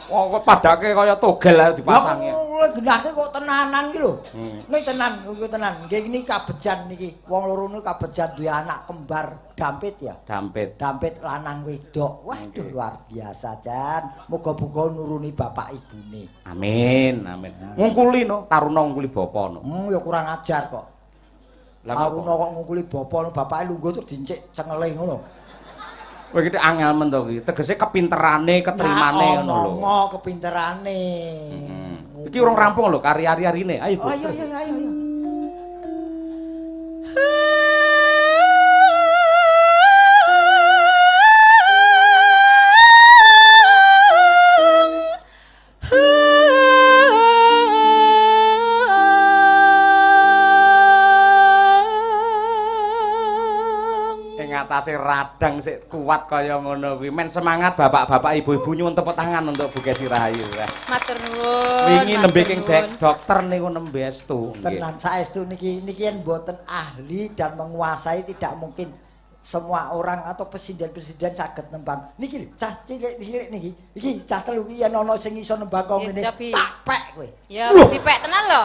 Kok padake kaya togel ae dipasangi. Lah genahke kok tenanan iki lho. Ning tenan, iki tenan. Nggih ini kabejan niki. Wong loro niku kabejan duwe anak kembar dampit ya. Dampit. Dampit lanang wedok. Waduh luar biasa jan. Muga-muga nuruni bapak ibune. Amin, amin. Ngungkuli no, taruna ngungkuli bapa no. Ya kurang ajar kok. Lah taruna kok ngungkuli bapa no, bapake lungguh terus dincik cengele ngono. Kowe iki angel men to iki. Tegese kepinterane, keterimane ngono lho. Ngomong kepinterane. Iki urung rampung lho kari-ari-arine. Ayo. Ayo ayo ayo. Ing atase radang sik kuat kaya ngono kuwi. Men semangat bapak-bapak ibu-ibu nyuwun tepuk tangan untuk Bu Kesi Rahayu. Matur nuwun. Wingi nembe king dokter niku nembe estu. Tenan saestu niki niki yen mboten ahli dan menguasai tidak mungkin semua orang atau presiden-presiden saged nembang. Niki lho cah cilik-cilik niki. Iki cah telu iki yen ana sing iso nembang kok ngene tak pek kowe. Ya dipek tenan lho.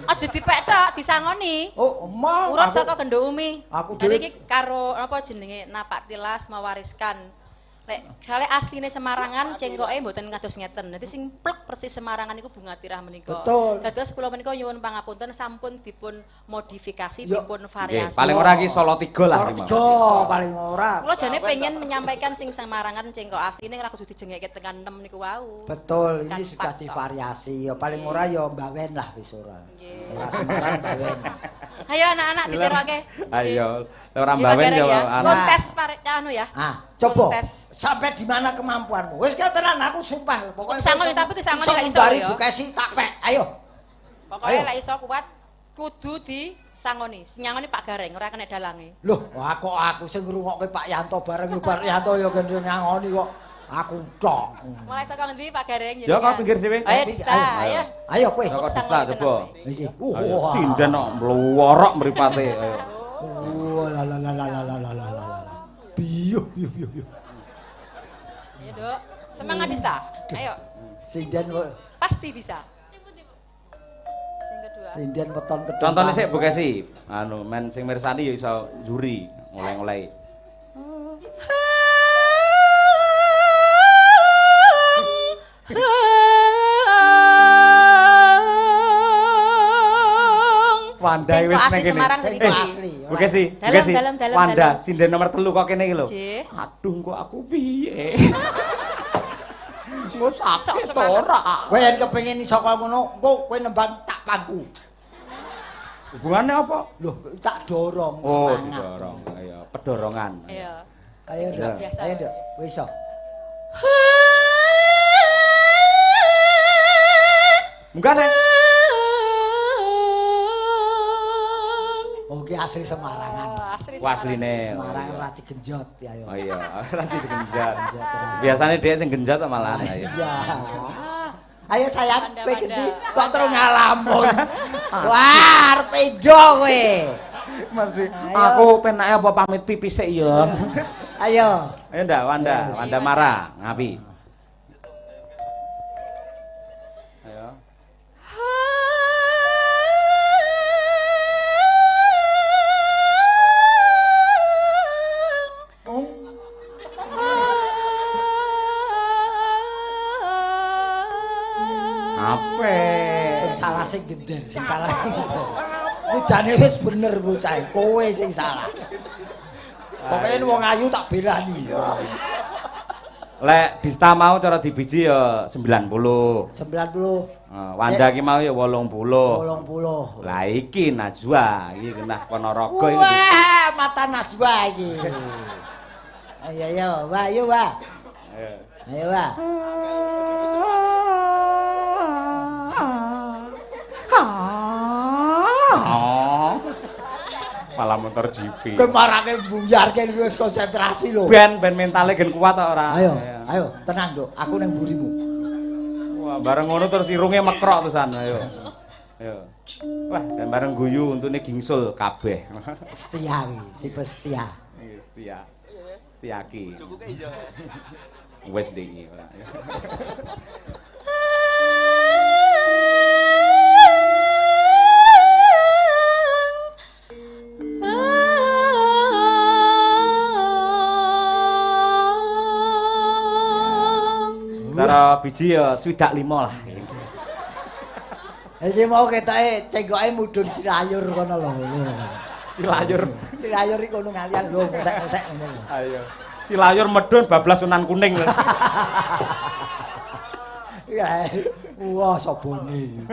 Aja dipek tok, disangoni. Oh, emang. Urut saka gendho umi. Aku dhewe iki karo apa jenenge napak tilas mewariskan. Lek sale asline Semarangan cengkoke mboten kados ngeten. Dadi sing plek persis Semarangan niku bunga tirah menika. Dados kula menika nyuwun pangapunten sampun dipun modifikasi, dipun variasi. Paling ora iki Solo 3 lah. Solo 3 paling ora. Kula jane pengen menyampaikan sing Semarangan cengkok asline ora kudu dijengekke tekan 6 niku wau. Betul, ini sudah divariasi. Ya paling ora ya mbawen lah wis ora. Ora Semarang mbawen. Ayo anak-anak ditiroke. Ayo, ora mbawen ya kontes parek anu ya. Ah, coba. Sampai di mana kemampuanmu? Wis tenan aku sumpah. Pokoke disangoni tapi disangoni lek iso ya. Bu Kesi tak pek. Ayo. Pokoke lek iso kuat kudu disangoni. Sing nyangoni Pak Gareng ora kena dalange. Loh, kok aku sing ngrungokke Pak Yanto bareng yo Pak Yanto yo kene nyangoni kok. Aku tok. Mulai saka ngendi Pak Gareng ya? Ya kok pinggir dhewe. Ayo Dista, ayo. Ayo kowe. Saka Dista coba. Iki. Sinden kok mluworok mripate. Ayo. Wah la la la la la la la la. Biuh biuh biuh biuh. Ayo, Dok. Semangat Dista. Ayo. Sinden pasti bisa. Sing kedua. Sinden weton kedua. Contone sik Bu Kesi. Anu men sing mirsani ya iso juri ngoleh-ngoleh. Wanda wis nang kene. Asli. Bu Kesi, Bu Kesi. Wanda sinden nomor 3 kok kene iki lho. Aduh kok aku piye? Engko sakit ora. Kowe yen kepengin iso kaya ngono, engko kowe nembang tak pangku. Hubungannya apa? Loh, tak dorong semangat. Oh, didorong. Ayo, pedorongan. Iya. Ayo, Nduk. Ayo, Nduk. Kowe iso. Munggah nek. Oh, ki asli Semarangan. Oh, asli Asline. Semarang ora digenjot ya ayo. Oh iya, ora digenjot. Biasane dhek sing genjot malah. Iya. Ayo sayang, kowe genti kok terus ngalamun. Wah, arep endo kowe. Mesti aku penake apa pamit pipis sik ya. Ayo. Ayo ndak Wanda, Wanda Mara, ngapi. Ayo. Ape? Sing salah sing gender, sing salah sing gender. Bocane wis bener bocah, kowe sing salah. Pokoke wong ayu tak belani. Lek Dista mau cara dibiji ya 90. 90. Wanda iki mau ya 80. 80. Lah iki Najwa, iki genah Ponorogo iki. Wah, mata Najwa iki. Ayo ayo, wah ayo wah. Ayo. Ayo, Pak. Malah motor GP. Kowe marake buyarke wis konsentrasi lho. Ben mentale gen kuat ta ora? Ayo, ayo, tenang, Nduk. Aku ning mburimu. Wah, bareng ngono terus irunge mekrok terusan. Ayo. Ayo. Wah, dan bareng guyu untune gingsul kabeh. Setia iki, tipe setia. Iya, setia. Setiaki. Wis ndiki ora. Cara biji ya 65 lah. Iki mau ketoke cenggoke mudhun silayur kono lho. Silayur. Silayur iki kono ngalian lho, ngosek-ngosek ngono lho. Ayo. Silayur medhun bablas Sunan Kuning. Wah, sobone.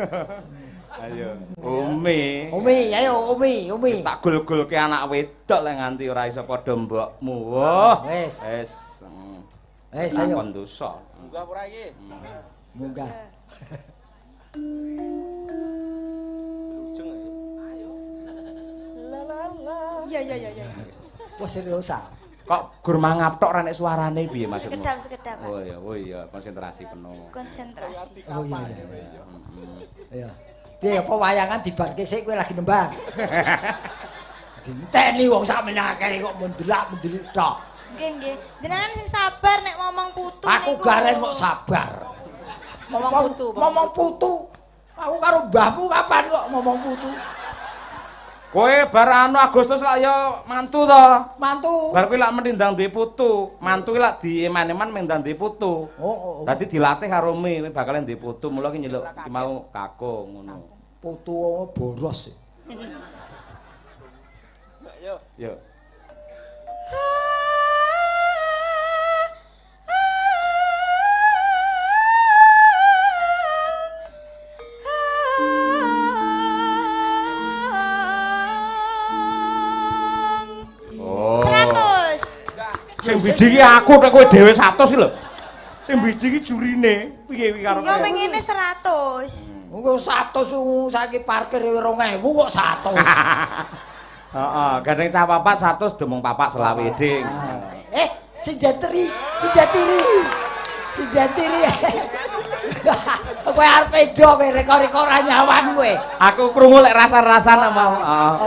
Ayo. Umi. Umi, ayo Umi, Umi. Tak gul-gulke anak wedok lek nganti ora iso padha mbokmu. Wah. Wis. Wis. Wis ayo. Lakon dosa. Munggah ora iki? Munggah. Lujeng ayo. La la la. Iya iya iya iya. Wah serius ah. Kok gur mangap tok ora nek suarane piye maksudmu? Sekedap sekedap. Oh iya, oh iya, konsentrasi penuh. Konsentrasi. Oh iya iya. Iya. Piye apa wayangan dibarke sik kowe lagi nembang. Dinteni wong sakmene akeh kok mendelak-mendelik tok. Nggih nggih. Jenengan sing sabar nek ngomong putu niku. Aku gareng kok sabar. Ngomong putu, ngomong putu. Aku karo mbahmu kapan kok ngomong putu? Kowe bar anu Agustus lak ya mantu to. Mantu. Bar kuwi lak mendindang duwe putu. Mantu kuwi lak dieman-eman mendang duwe putu. Oh, oh. Dadi dilatih karo Mi, kowe bakal duwe putu, mula ki nyeluk ki mau kakung ngono. Putu boros. Yo. Yo. Sing biji iki aku nek kowe dhewe 100 iki lho. Sing biji iki jurine piye iki karo. Ya pengine 100. Engko 100 saiki parkir 2000 kok 100. Heeh, gandeng cah papat 100 demung papak selawe ding. Eh, sindetri, sindetiri. Sindetiri. Kowe arep edo kowe reka-reka ora nyawan kowe. Aku krungu lek rasan-rasan mau.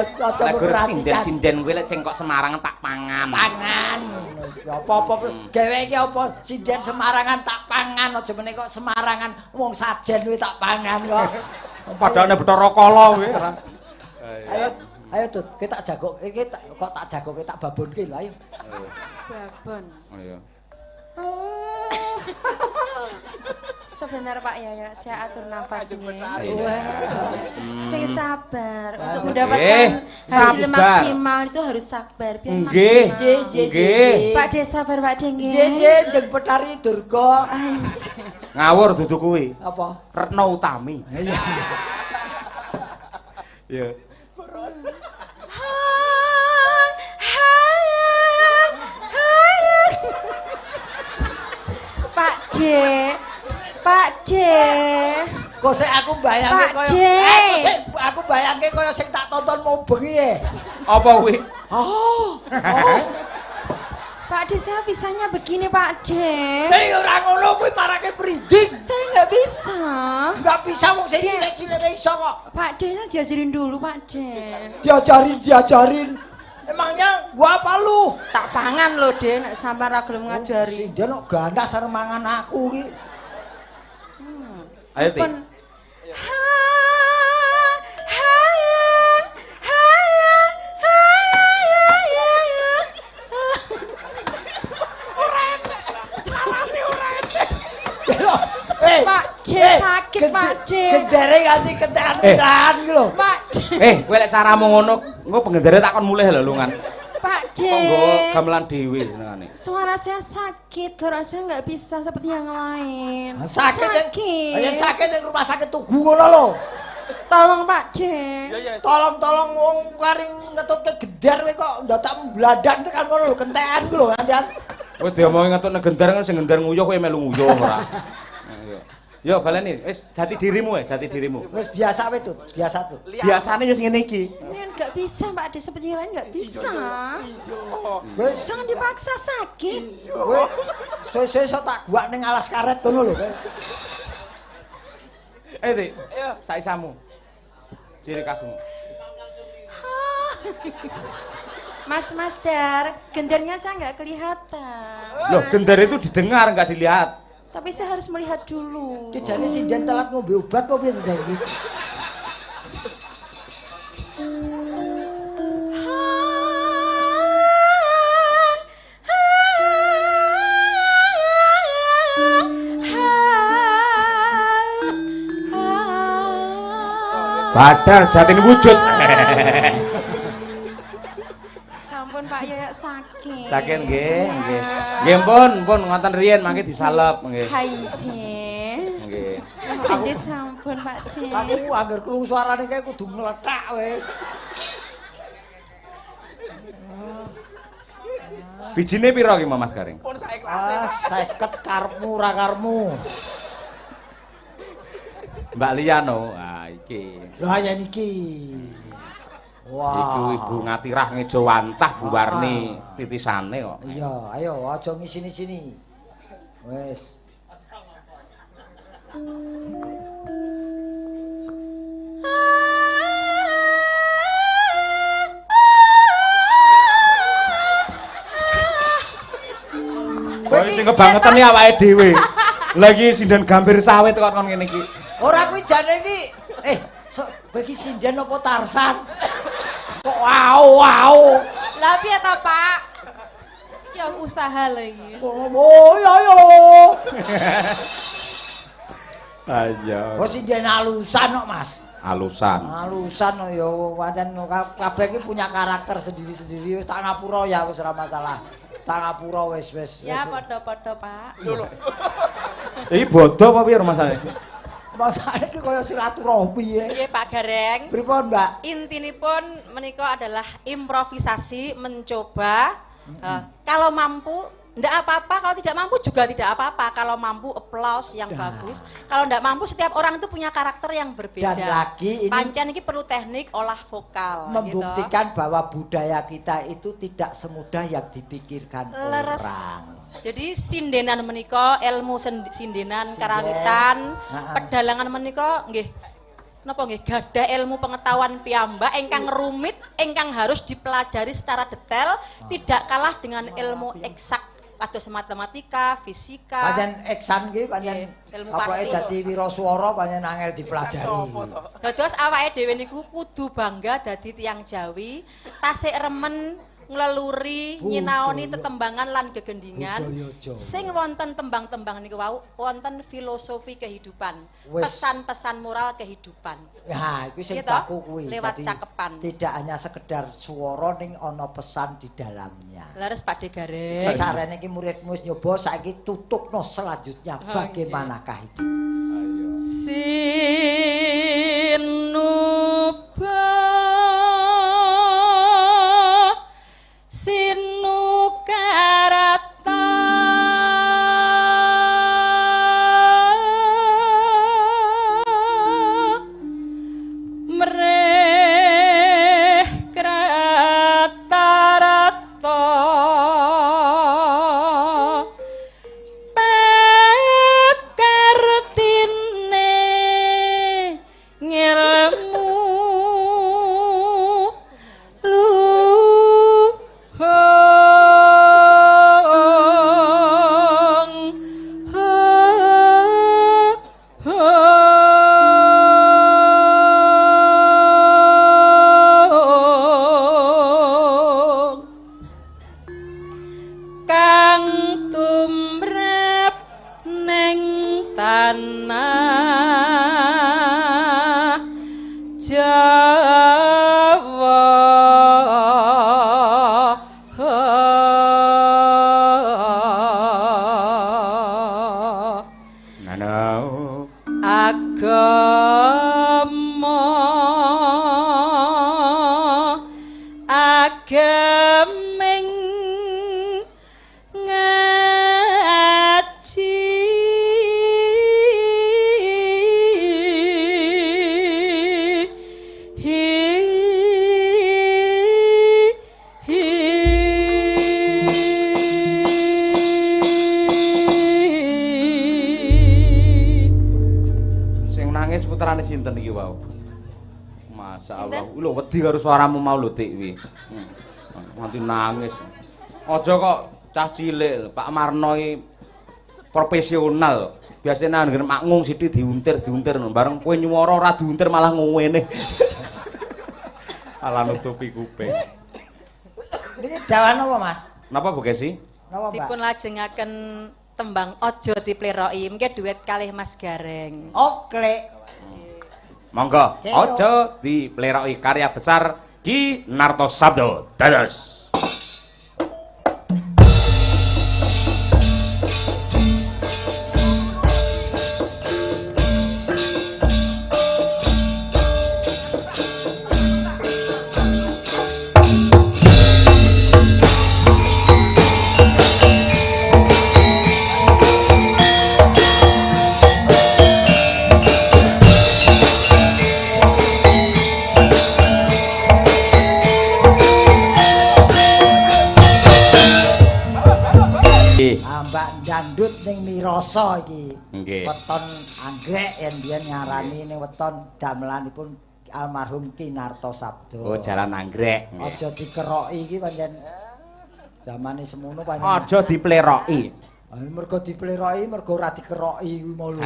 Aja memperhatikan. Sinden-sinden kowe lek cengkok Semarang tak pangan. Pangan. Apa-apa gawe iki apa sinden Semarangan tak pangan aja meneh kok Semarangan wong sajen kuwi tak pangan kok. Padahal Bathara Kala kuwi. Ayo ayo Tut, kowe tak jagok iki kok tak jagoke tak babonke lho ayo. Babon. Ayo. Sebentar Pak Yaya, saya atur nafasnya. Sing sabar untuk mendapatkan hasil maksimal itu harus sabar biar nggih. Nggih. Pak De sabar Pak De nggih. Nggih, jeng Petari Durga. Ngawur dudu kuwi. Apa? Retno Utami. Iya. Iya. Pak D. Pak D. Kok sik aku bayangke kaya kok sik aku bayangke kaya sing tak tonton mau bengi e. Apa kuwi? Oh. Oh. Pak D, saya bisanya begini Pak D. Nek ora ngono kuwi marake merinding. Saya nggak bisa. Nggak bisa wong sing cilik-cilik iso kok. Pak D, saya diajarin dulu Pak D. Diajarin, diajarin. Emangnya gua apa lu? Tak pangan lho, De, nek sampean ra gelem ngajari. Dia nek ganas arep mangan aku iki. Ayo, Ti. Ora enek. Narasi ora enek. Pak D sakit, Pak D. Gendere nganti kentekan piran iki lho. Pak D. Kowe lek caramu ngono, engko penggendere tak kon mulih lho lungan. Pak D. Kok nggawa gamelan dhewe senengane. Suara saya sakit, kalau saya nggak bisa seperti yang lain. Sakit. Sakit. Ya sakit ning rumah sakit Tugu ngono lho. Tolong Pak D. Tolong-tolong wong karing ngetutke gender kowe kok ndadak mblandan tekan ngono lho, kentekan ku lho nganti. Kowe diomongi ngetokne gender sing gender nguyuh kowe melu nguyuh ora. Yo baleni, wis jati dirimu ya, jati dirimu. Wis biasa wae, Tut, biasa Tut. Biasane yo ngene iki. Ini enggak bisa, Pak De, seperti lain enggak bisa. Wis jangan dipaksa sakit. Wis suwe-suwe sok tak guak ning alas karet ngono lho kowe. Eh, Dik. Saisamu. Ciri khasmu. Mas Mas Dar, gendernya saya enggak kelihatan. Loh, gender itu didengar enggak dilihat. Tapi saya harus melihat dulu. Ki jane sinden telat ngombe obat apa piye to iki? Badar jatin wujud. Sampun Pak Yoyok sakit. Sakit nggih, nggih. Nggih pun, pun ngoten riyen mangke disalep nggih. Haije. Nggih. Haije sampun Pak D. Aku angger krungu suarane kae kudu mlethak kowe. Bijine pira ki Mas Gareng? Pun sae klase. Ah, 50 karepmu ora karepmu. Mbak Liano, ah iki. Lah yen iki. Wah. Iku Ibu Ngatirah ngejawantah Bu Warni titisane kok. Iya, ayo aja ngisini-sini. Wis. Kowe sing kebangetan iki awake dhewe. Lagi sinden gambir sawit kok kon ngene iki. Ora kuwi jane iki kowe iki sinden apa Tarsan? Kok wow wow. Lah piye to, Pak? Ya usaha lho iki. Oh iya yo. Ayo. Kok sinden alusan kok, Mas. Alusan. Alusan kok ya pancen kabeh iki punya karakter sendiri-sendiri. Wis tak ngapura ya wis ora masalah. Tak ngapura wis wis. Ya padha-padha, Pak. Lho lho. Iki bodoh apa piye rumasane? Masane iki kaya silaturahmi ya. Nggih Pak Gareng. Pripun, Mbak? Intinipun menika adalah improvisasi, mencoba. Kalau mampu ndak apa-apa, kalau tidak mampu juga tidak apa-apa. Kalau mampu applause yang bagus. Kalau ndak mampu, setiap orang itu punya karakter yang berbeda. Dan lagi ini pancen iki perlu teknik olah vokal. Membuktikan gitu. Bahwa budaya kita itu tidak semudah yang dipikirkan Leres. Orang. Jadi sindenan menika ilmu sindenan karawitan, pedalangan menika nggih napa nggih gadah ilmu pengetahuan piyambak ingkang rumit, ingkang harus dipelajari secara detail, tidak kalah dengan ilmu eksak kados matematika, fisika. Pancen eksan ki pancen ilmu pasti. Dadi wiraswara pancen angel dipelajari. Dados awake dhewe niku kudu bangga dadi tiyang Jawi, tasik remen ngleluri nyinaoni tetembangan lan gegendingan sing wonten tembang-tembang niku wau wonten filosofi kehidupan, pesan-pesan moral kehidupan. Ya, iku sing baku kuwi. Lewat cakepan. Tidak hanya sekedar swara ning ana pesan di dalamnya. Leres Pak De Gareng. Sarene iki muridmu wis nyoba saiki tutukno selanjutnya bagaimanakah itu. Ayo. Sinuba sinukarata mreh kratarata pakartine. Putrane sinten iki wau? Masyaallah. Lho wedi karo suaramu mau lho Dik kuwi. Nganti nangis. Aja kok cah cilik, Pak Marno iki profesional. Biasane anggere makngung sithik diuntir-diuntir bareng kowe nyuwara ora diuntir malah ngene. Alah nutupi kuping. Niki dawan apa, Mas? Napa Bu Kesi? Napa, Mbak? Dipun lajengaken tembang Aja Dipleroki, mengke duet kalih Mas Gareng. Oke. Monggo, Aja Dipleroki karya besar Ki Narto Sabdo. Dados. Dangdut ning Miroso iki. Nggih. Weton anggrek yen biyen ngarani ning weton damelanipun almarhum Ki Narto Sabdo. Oh, jalan anggrek. Aja dikeroki iki pancen zamane semono pancen. Aja dipleroki. Ha mergo dipleroki mergo ora dikeroki kuwi mau lho.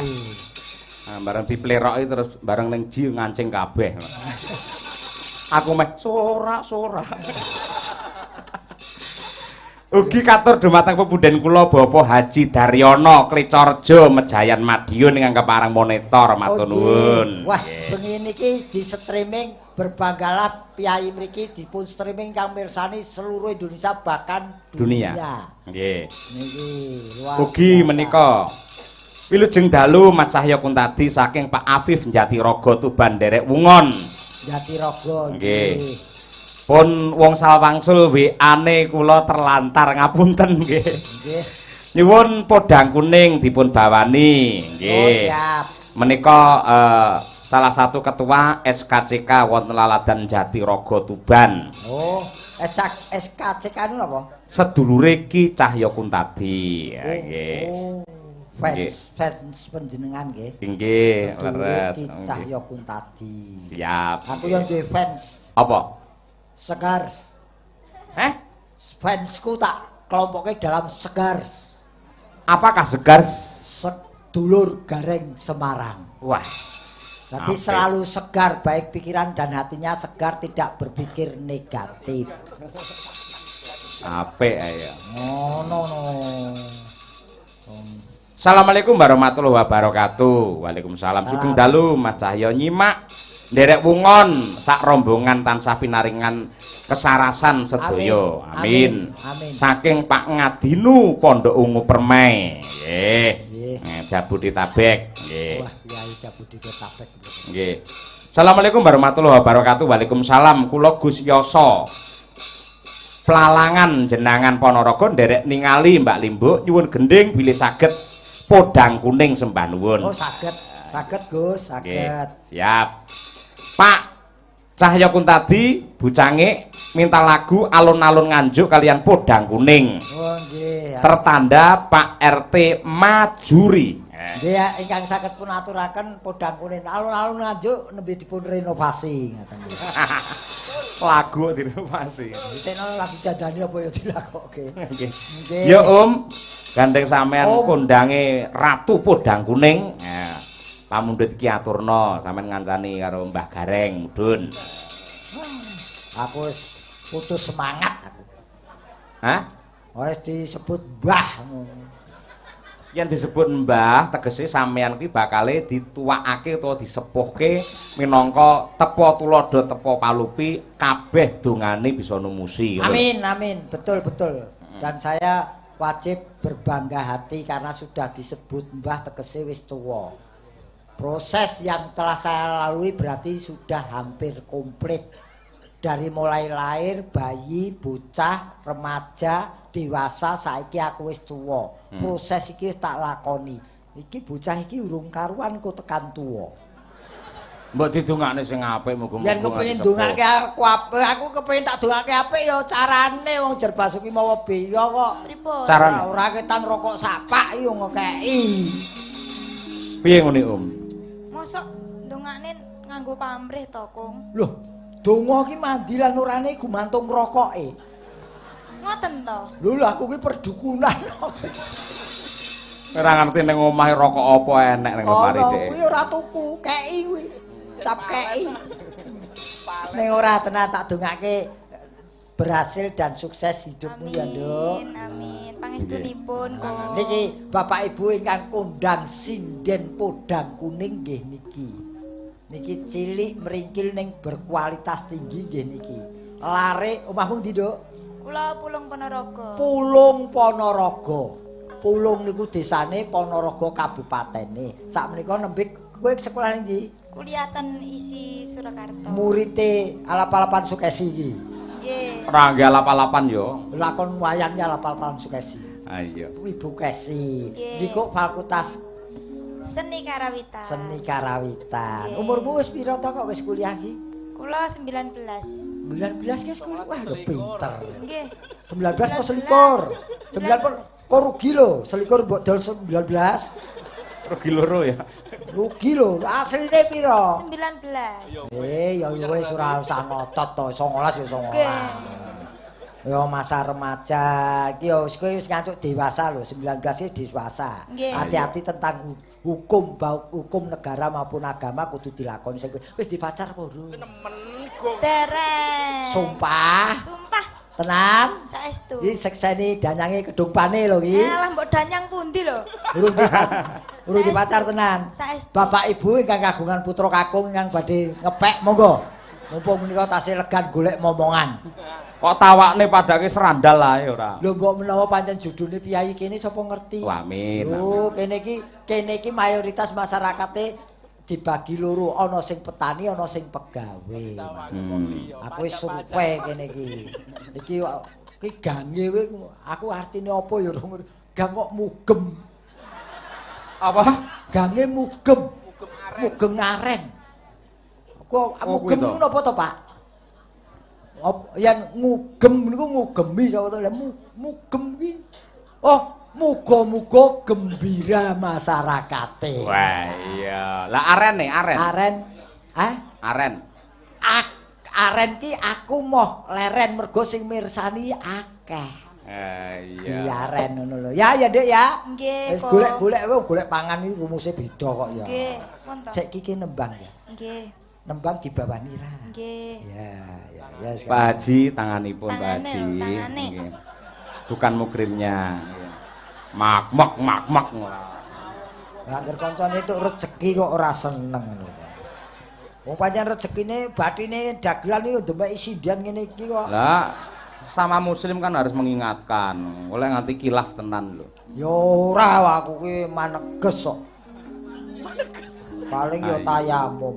Ah bareng dipleroki terus bareng ning ji ngancing kabeh. Aku meh sorak-sorak. Ugi katur dumateng pepundhen kula Bapak Haji Daryono Klecorjo Mejayan Madiun ingkang kepareng monitor matur nuwun. Wah, bengi niki di streaming berbanggalah piyai mriki dipun streaming kang mirsani seluruh Indonesia bahkan dunia. Nggih. Niki luar. Ugi menika wilujeng dalu Mas Cahya Kuntadi saking Pak Afif Jatirogo Tuban nderek Wungon. Jatirogo nggih. Pun wong salwangsul WA-ne kula terlantar ngapunten nggih. Nggih. Nyuwun podang kuning dipun bawani nggih. Oh, siap. Menika salah satu ketua SKCK wonten Laladan Jatirogo Tuban. Oh, SKCK niku napa? Sedulure Ki Cahya Kuntadi. Nggih. Oh. Fans panjenengan nggih. Nggih, leres. Ki Cahya Kuntadi. Siap. Aku yang duwe fans. Apa? Segars. Heh? Fansku tak kelompoknya dalam Segars. Apakah Segars? Sedulur Gareng Semarang. Wah. Jadi selalu segar, baik pikiran dan hatinya segar, tidak berpikir negatif. Apik ayo. No no no. Assalamualaikum warahmatullahi wabarakatuh. Waalaikumsalam. Sugeng dalu Mas Cahyo nyimak nderek Wungon sak rombongan tansah pinaringan kesarasan sedaya. Amin. Amin. Saking Pak Ngadinu Pondok Ungu Permai. Nggih. Jabodetabek. Nggih. Wah, Kyai Jabodetabek. Nggih. Assalamualaikum warahmatullahi wabarakatuh. Waalaikumsalam. Kula Gus Yoso. Plalangan jenangan Ponorogo nderek ningali Mbak Limbuk nyuwun gending bilih saged podang kuning sembah nuwun. Oh, saged. Saged Gus, saged. Siap. Pak Cahya Kuntadi bucange minta lagu alun-alun Nganjuk kalian podang kuning. Oh nggih. Tertanda Pak RT Majuri. Nggih ingkang saged pun aturaken podang kuning alun-alun Nganjuk nembe dipun renovasi ngaten. Lagu direnovasi. Ditekno lagi dandani apa ya dilakokke. Nggih. Ya Om, gandeng sampean kondange Ratu Podang Kuning. Pamundhut iki aturna sampean ngancani karo Mbah Gareng mudhun. Aku wis putus semangat aku. Hah? Wis disebut mbah. Yen disebut mbah tegese sampean kuwi bakale dituwakake utawa disepuhke minangka tepa tuladha tepa palupi kabeh dongane bisa numusi. Amin amin, betul betul. Dan saya wajib berbangga hati karena sudah disebut mbah tegese wis tuwa. Proses yang telah saya lalui berarti sudah hampir komplit. Dari mulai lahir, bayi, bocah, remaja, dewasa, saiki aku wis tuwa. Proses iki wis tak lakoni. Iki bocah iki urung karuan ku tekan tuwa. Mbok didongakne sing apik muga-muga. Yen kepengin ndongake aku apik, aku kepengin tak dongake apik ya carane wong Jer Basuki mawa beya kok. Pripun? Carane ora ketang rokok sapak yo ngekeki. Piye ngene Om? Mosok Didongakne nganggo pamrih to, Kung. Loh, donga ki mandi lan orane gumantung rokoke. Ngoten to? Lho lho aku ki perdukunan. Ora ngerti ning omahe rokok apa enek ning lemari dhek. Kuwi ora tuku, kei kuwi. Cap kei. Ning ora tenan tak dongake berhasil dan sukses hidupmu ya, Nduk. Amin, amin. Pangestunipun, Kung. Niki Bapak Ibu ingkang kondang sinden podang kuning nggih niki. Niki cilik meringkil ning berkualitas tinggi nggih niki. Lare omahmu ndi, Nduk? Kula Pulung Ponorogo. Pulung Ponorogo. Pulung niku desane, Ponorogo kabupatene. Sakmenika nembe kowe sekolah ning ndi? Kuliah ten ISI Surakarta. Murite alap-alapan Sukesi iki. Nggih. Ora nggih alap-alapan yo. Lakon wayangnya alap-alapan Sukesi. Ha iya. Ibu Kesi. Nggih. Jikuk fakultas Seni Karawitan. Seni Karawitan. Nggih. Umurmu wis pira to kok wis kuliah iki? Kula 19. 19 ki kuliah. Wah, lho pinter. Nggih. 19 apa selikur? 19 kok rugi lho, selikur mbok dol 19. Rugi loro ya. Rugi lho, asline pira? 19. Eh, ya wis ora usah ngotot to, 19 ya 19. Nggih. Ya masa remaja iki ya wis kowe wis ngancuk dewasa lho, 19 iki dewasa. Hati-hati tentang hukum, hukum negara maupun agama kudu dilakoni sing wis dipacar apa urung? Nemen gong. Dereng. Sumpah. Sumpah. Tenan? Saestu. Iki sekseni danyange Kedung Pane lho iki. Alah mbok danyang pundi lho? Urung dipacar tenan. Saestu. Bapak Ibu ingkang kagungan putra kakung ingkang badhe ngepek monggo. Mumpung menika tasih legan golek momongan. Kok tawakne padake serandal ae ora. Lho mbok menawa pancen judune piyayi kene sapa ngerti? Amin. Lho kene iki mayoritas masyarakate dibagi loro, ana sing petani, ana sing pegawe. Aku wis survei kene iki. Iki iki gange kowe aku artine apa ya ora ngerti. Gang kok mugem. Apa? Gange mugem. Mugem aren. Kok mugem niku napa to, Pak? Yen ngugem niku ngugemi sapa to? Lah mugem ki. Oh, muga-muga gembira masyarakate. Wah iya. Lah aren nih, aren. Aren. Hah? Aren. Aren ki aku moh leren mergo sing mirsani akeh. Iya. Iya aren ngono lho. Ya ya Dik ya. Nggih. Wis golek-golek kowe golek pangan iki rumuse beda kok ya. Nggih, pun to. Saiki ki nembang ya. Nggih. Nembang dibawani ra. Nggih. Ya ya ya. Pak Haji tanganipun Pak Haji. Tangane. Bukan mukrimnya. Mak mak mak mak. Lah angger kancane entuk rejeki kok ora seneng lho. Wong pancen rezekine batine dagelan iki ndemeki sindian ngene iki kok. Lah sama muslim kan harus mengingatkan. Oleh nganti kilaf tenan lho. Ya ora aku ki maneges kok. Maneges. Paling ya tayamum.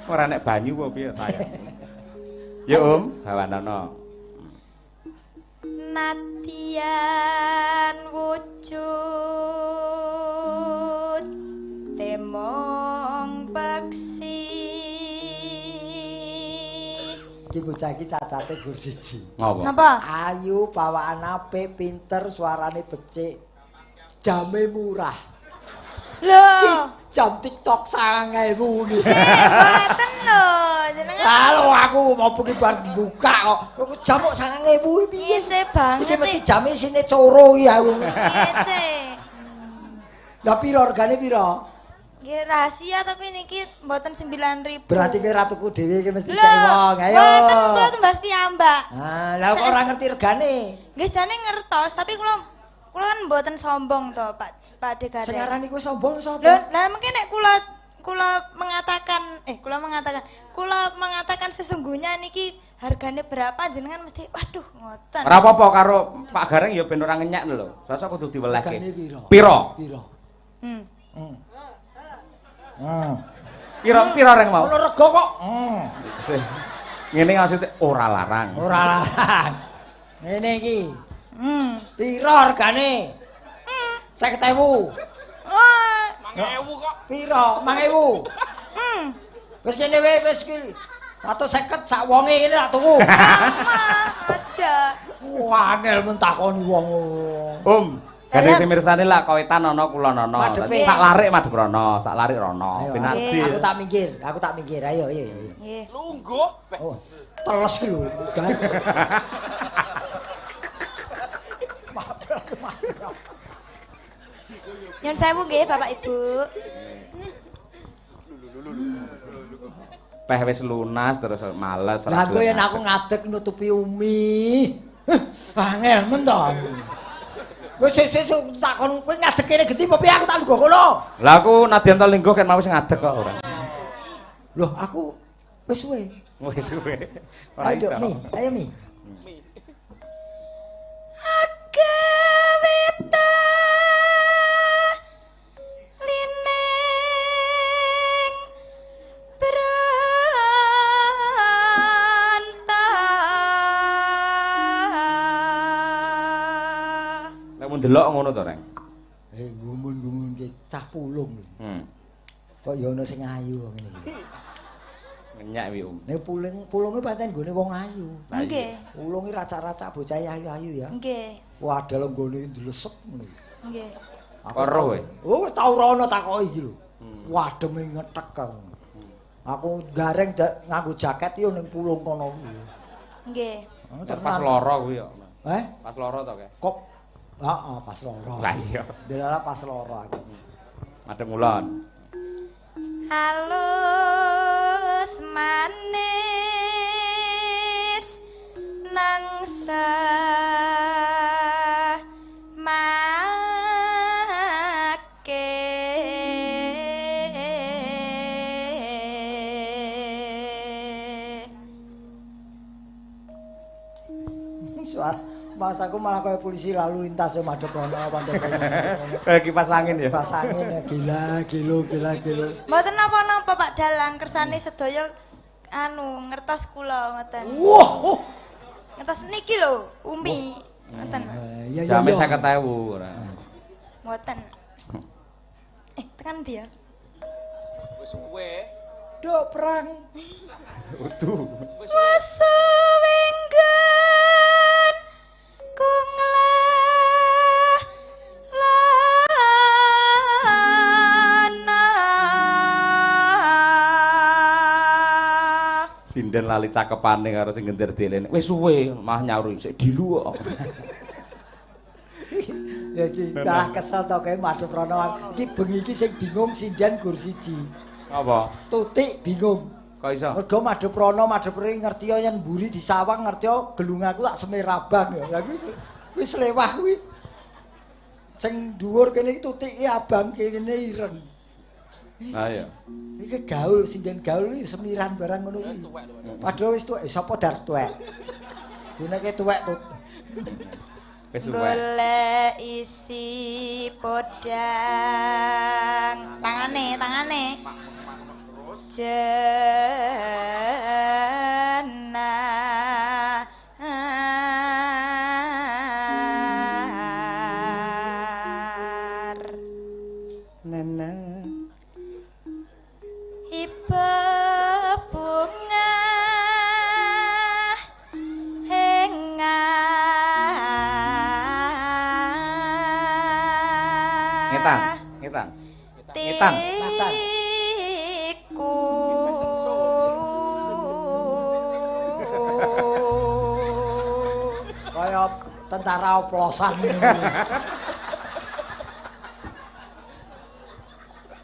Ora nek banyu apa piye tayamum. Ya Om, bawanana. Nadyan wujud temong peksi. Iki bocah iki cacate gur siji. Ngapa? Napa? Ayu, bawaan apik, pinter, suarane becik, jame murah. Lho, jam TikTok 9.000 iki. Mboten lho, jenengan. Halo aku mau pergi bar buka kok. Jam kok 9.000 iki piye? Ngece banget. Iki mesti jame isine coro iki aku. Ngece. Lah piro regane piro? Nggih rahasia tapi niki mboten 9.000. Berarti kowe ra tuku dhewe iki mesti cek wong. Ayo. Mboten kula tumbas piyambak. Ah, lah kok ora ngerti regane? Nggih jane ngertos tapi kula kan mboten sombong to, Pak. Pak Degareng. Sing aran iku sombong sapa? Lho, lah mungkin nek kula mengatakan kula mengatakan sesungguhnya niki hargane berapa jenengan mesti waduh ngoten. Ora apa-apa karo Pak Gareng ya ben ora ngenyek lho. Sosok kudu diwelehke. Regane piro? Piro? Piro? Piro reng mau? Ono rega kok. Ngene maksudnya ora larang. Ora larang. Ngene iki. Piro regane? 50.000. Oh. 5.000 kok. Piro? 5.000. Wis kene wae wis iki. 150 sak wonge ngene tak tuku. Aja. Wah, angel men takoni wong. Om, Gandeng sing mirsani lah kawetan ana kulon ana. Sak larik madhep rono, sak larik rono. Pinardi. Aku tak minggir, aku tak minggir. Ayo, ayo, ayo. Nggih. Lungguh. Oh, teles ki lho. Nyun sewu nggih Bapak Ibu. Peh wis lunas terus males. Lah kowe yen aku ngadeg nutupi Umi. Angel men to. Wis wis takon kowe ngadeg kene genti apa piye aku tak lungguh kono. Lah aku nadyan to lingguh kan mau wis ngadeg kok ora. Loh aku wis suwe. Wis suwe. Ora iso. Ayo Mi, ayo Mi. Ndelok ngono to, Reng. Gumun-gumun ki cah pulung. Kok ya ana sing ayu ngene iki. Ngenyak wi, Um. Nek pulung pulunge pancen nggone wong ayu. Nggih. Pulunge racak-racak bocah ayu-ayu ya. Nggih. Wah, dalam nggone ndlesep ngono iki. Nggih. Ora kowe. Oh, tau rono takoki iki lho. Wah, ademe ngetek aku. Aku gareng nganggo jaket yo ning pulung kono kuwi. Nggih. Pas lara kuwi yo. Eh? Pas lara to, Ke? Kok heeh, pas loro. Lah iya. Delala pas loro aku. Madhep ngulon. Halus manis nang make. Suara Mas aku malah kaya polisi lalu lintas ya madhep rono pantai kono. Kayak kipas angin ya. Kipas angin ya gila, gilo, gila, gilo. Mboten napa-napa Pak Dalang kersane sedaya anu ngertos kula ngoten. Wah. Ngertos niki lho, Umi. Ngoten. Iya iya. Jame 50.000 ora. Mboten. Tekan ndi ya? Wis suwe. Dok perang. Udu. Wis suwenggan kunglah lana. Sinden lali cakepane karo sing gender delene. Wis suwe malah nyaur sik dilu kok. Ya iki malah kesel to kae madhep rono. Iki bengi iki sing bingung sinden gur siji. Apa? Tutik bingung. Kok iso? Mergo madhep rono madhep rene ngerti yen mburi disawang ngerti gelung aku tak semir abang ya. Lah kuwi wis lewah kuwi. Sing dhuwur kene iki tutike abang kene ireng. Ha iya. Iki gaul sinden gaul iki semiran barang ngono kuwi. Padahal wis tuwek sapa dar tuwek. Dene ke tuwek tut. Wis tuwek. Golek isi podang. Tangane, tangane. Jenar. Nana. Ibu bunga hengar. Ngetan, ngetan. Ngetan, ngetan. Kaya tentara oplosan.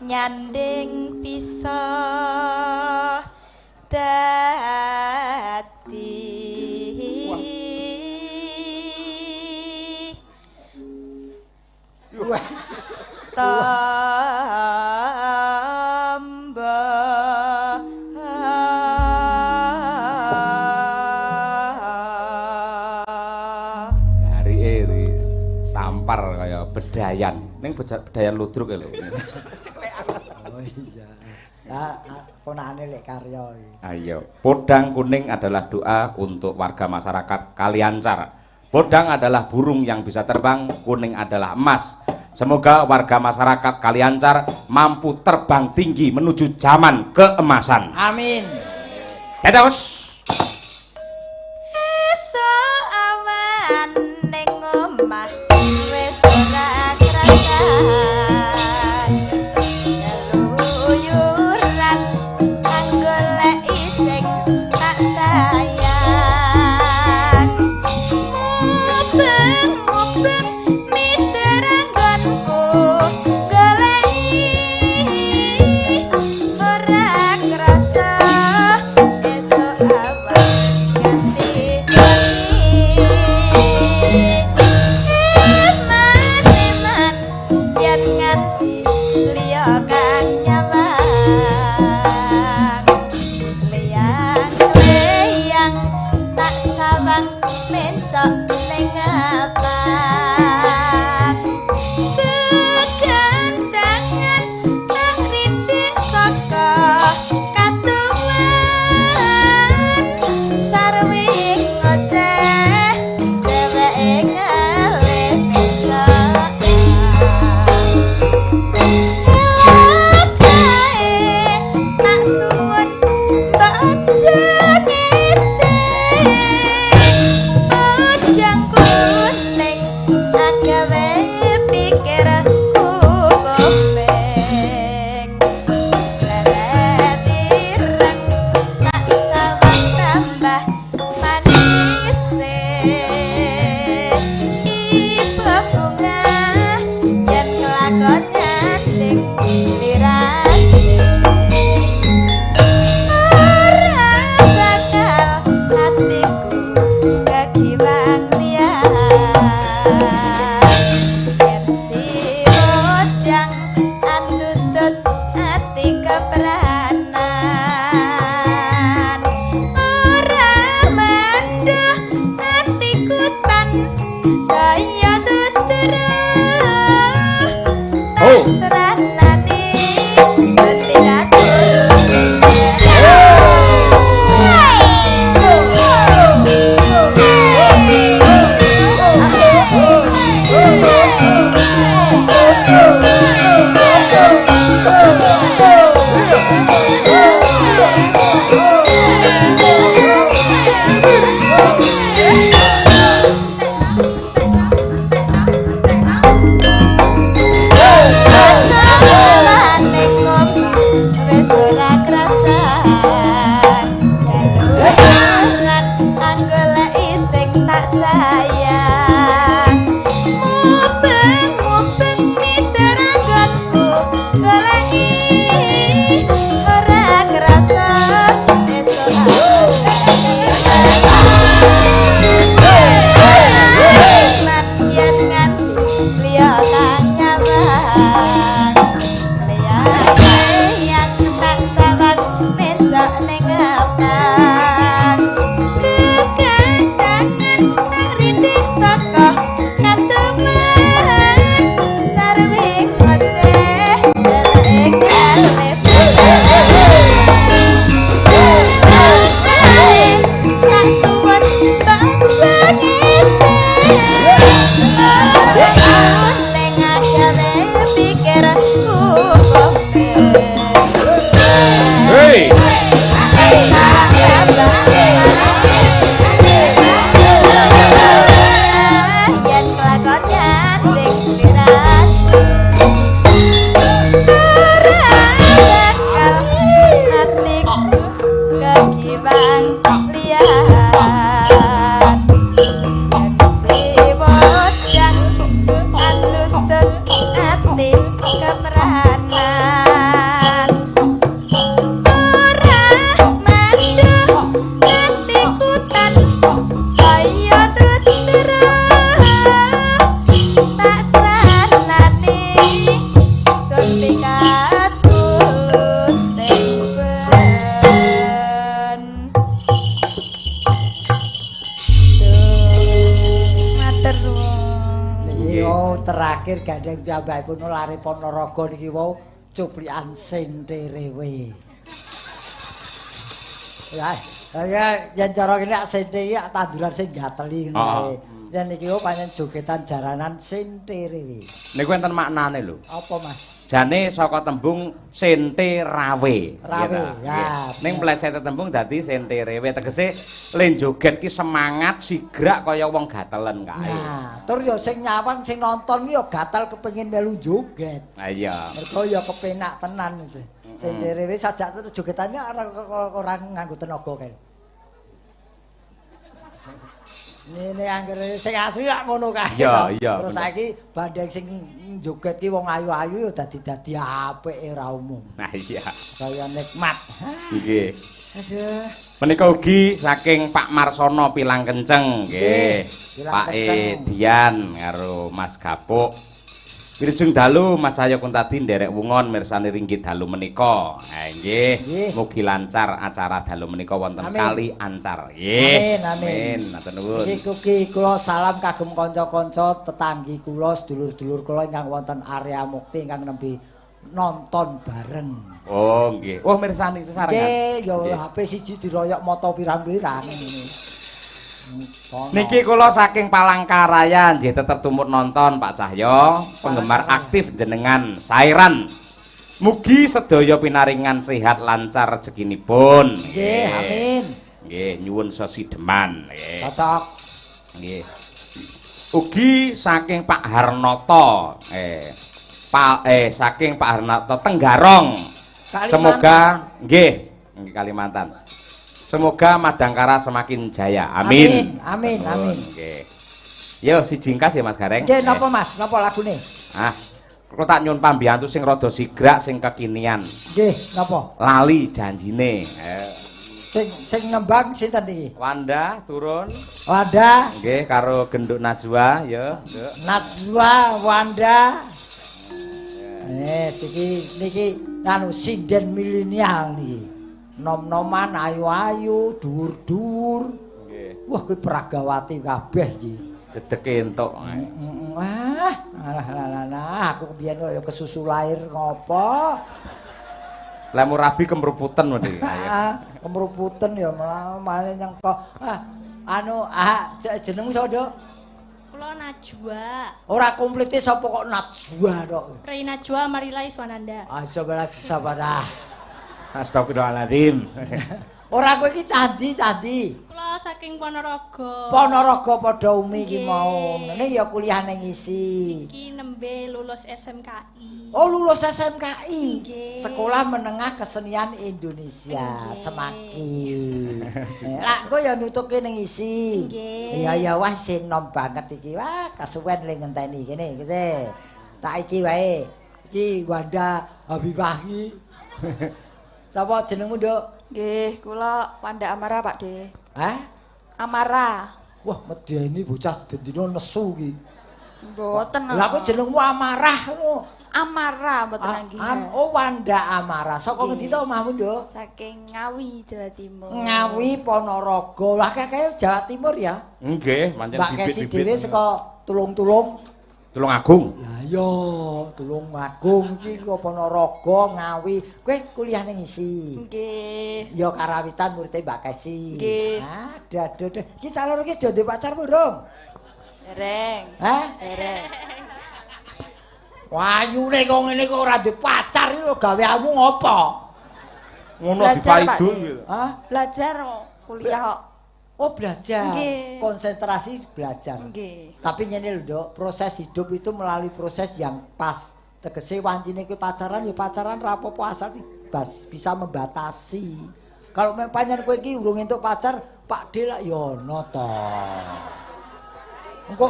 Nyanding bisa dadi. Wes. Tambah. Jarike sampar kaya bedayan. Ning bedayan ludruk lho. Oh iya. Lah ponakane lek karya iki. Ayo, podang kuning adalah doa untuk warga masyarakat Kaliancar. Podang adalah burung yang bisa terbang, kuning adalah emas. Semoga warga masyarakat Kaliancar mampu terbang tinggi menuju zaman keemasan. Amin. Dadah. Esuk awan ning omah wis ora Terakhir gandeng piyambakipun lare Ponorogo niki wau cuplikan senterewe. Ya, ya yen cara kene sente iki tanduran sing gateli ngono kae. Yen niki wau pancen jogetan jaranan senterewe. Niku enten maknane lho. Apa, Mas? Jane saka tembung sente rawe. Rawe, ya. Ning plesete tembung dadi senterewe, tegese le joget ki semangat sigrak kaya wong gatelen kae. Nah, tur ya sing nyawang sing nonton ki ya gatel kepengin melu joget. Ha iya. Mergo ya kepenak tenan sih. Senterewe sajak jogetane ora nganggo tenaga kae. Ngene anggere sing asli lak ngono kae. Terus saiki bandeng sing joget ki wong ayu-ayu ya dadi-dadi apike ora umum. Nah iya. Kaya nikmat. Nggih. Aduh. Menika ugi saking Pak Marsono Pilang Kenceng nggih. Pak Dian karo Mas Gapuk. Wilujeng dalu Mas Cahya Kuntadi nderek wungon mirsani ringgit dalu menika. Ha nggih, mugi lancar acara dalu menika wonten Kali Ancar. Nggih. Amin, amin. Matur nuwun. Iki ugi kula salam kagem kanca-kanca tetanggi kula, sedulur-sedulur kula ingkang wonten area Mukti ingkang nembe nonton bareng. Oh nggih. Oh mirsani sesarengan. Nggih, ya HP siji diroyok mata pirang-pirang. Niki kula saking Palangkaraya nggih tetep tumut nonton Pak Cahyo, penggemar aktif jenengan Sairan. Mugi sedaya pinaringan sehat lancar rezekinipun. Nggih, amin. Nggih, nyuwun sesideman. Nggih. Cocok. Nggih. Ugi saking Pak Harnoto, saking Pak Harnoto Tenggarong. Kalimantan. Semoga nggih, nggih Kalimantan. Semoga Madangkara semakin jaya. Amin. Amin, amin. Nggih. Yo siji ingkas ya Mas Gareng. Nggih, napa Mas? Napa lagune? Ah, kula tak nyuwun pambiyantu sing rada sigrak sing kekinian. Nggih, napa? Lali janjine. Sing sing nembang sinten iki? Wanda turun. Wanda. Nggih, karo Genduk Najwa ya, Nduk. Najwa, Wanda. Iki niki anu sinden milenial niki. Nom-noman ayu-ayu, dhuwur-dhuwur. Nggih. Wah, kuwi pragawati kabeh iki. Dedeke entuk. Wah, alah alah alah, aku biyen kaya kesusu lahir ngopo. Lah mu rabi kemruputen mesti. Kemruputen ya malah nyengko. Ah, anu jenengmu sapa, Nduk? Kula Najwa. Ora komplite sapa kok Najwa tok. Rei Najwa Marila Iswananda. Aja lagi sapa dah. Astagfirullahaladzim. Ora kowe iki candi-candi. Kula saking Ponorogo. Ponorogo padha umi iki mau. Ngene ya kuliah ning ISI. Iki nembe lulus SMKI. Oh, lulus SMKI. Nggih. Sekolah Menengah Kesenian Indonesia, Semaki. Lah engko ya nutuke ning ISI. Nggih. Iya ya wah sing nom banget iki. Wah, kasuwen le ngenteni kene iki. Tak iki wae. Iki Wanda Habibahi. Sapa jenengmu, Nduk? Nggih, kula Wanda Amara, Pak De. Hah? Amara. Wah, medeni bocah bendina nesu iki. Mboten. Lah kok jenengmu Amarah ngono. Amara mboten anggihan. Oh, Wanda Amara. Saka ngendi to omahmu, Nduk? Saking Ngawi, Jawa Timur. Ngawi, Ponorogo. Lah kakek Jawa Timur ya? Nggih, pancen Mbak Kesi bibit-bibit. dhewe saka Tulung-tulung. Tulungagung. Lah iya, Tulungagung iki kok Ponorogo, Ngawi. Kowe kuliah ning ISI. Nggih. Ya karawitan murid Mbak Kesi. Nggih. Ah, aduh aduh. Iki calon iki sudah duwe pacar durung? Dereng. Hah? Dereng. Wayune kok ngene kok ora duwe pacar iki lho gaweanmu ngopo? Ngono dipaidu gitu. Hah? Belajar kok, kuliah kok. Oh, belajar. Nggih. Konsentrasi belajar. Nggih. Tapi ngene lho, Nduk, proses hidup itu melalui proses yang pas. Tegese wancine kowe pacaran ya pacaran ra apa-apa asal bisa membatasi. Kalau memang pancen kowe iki urung entuk pacar, Pak D lak ya ono to. Engko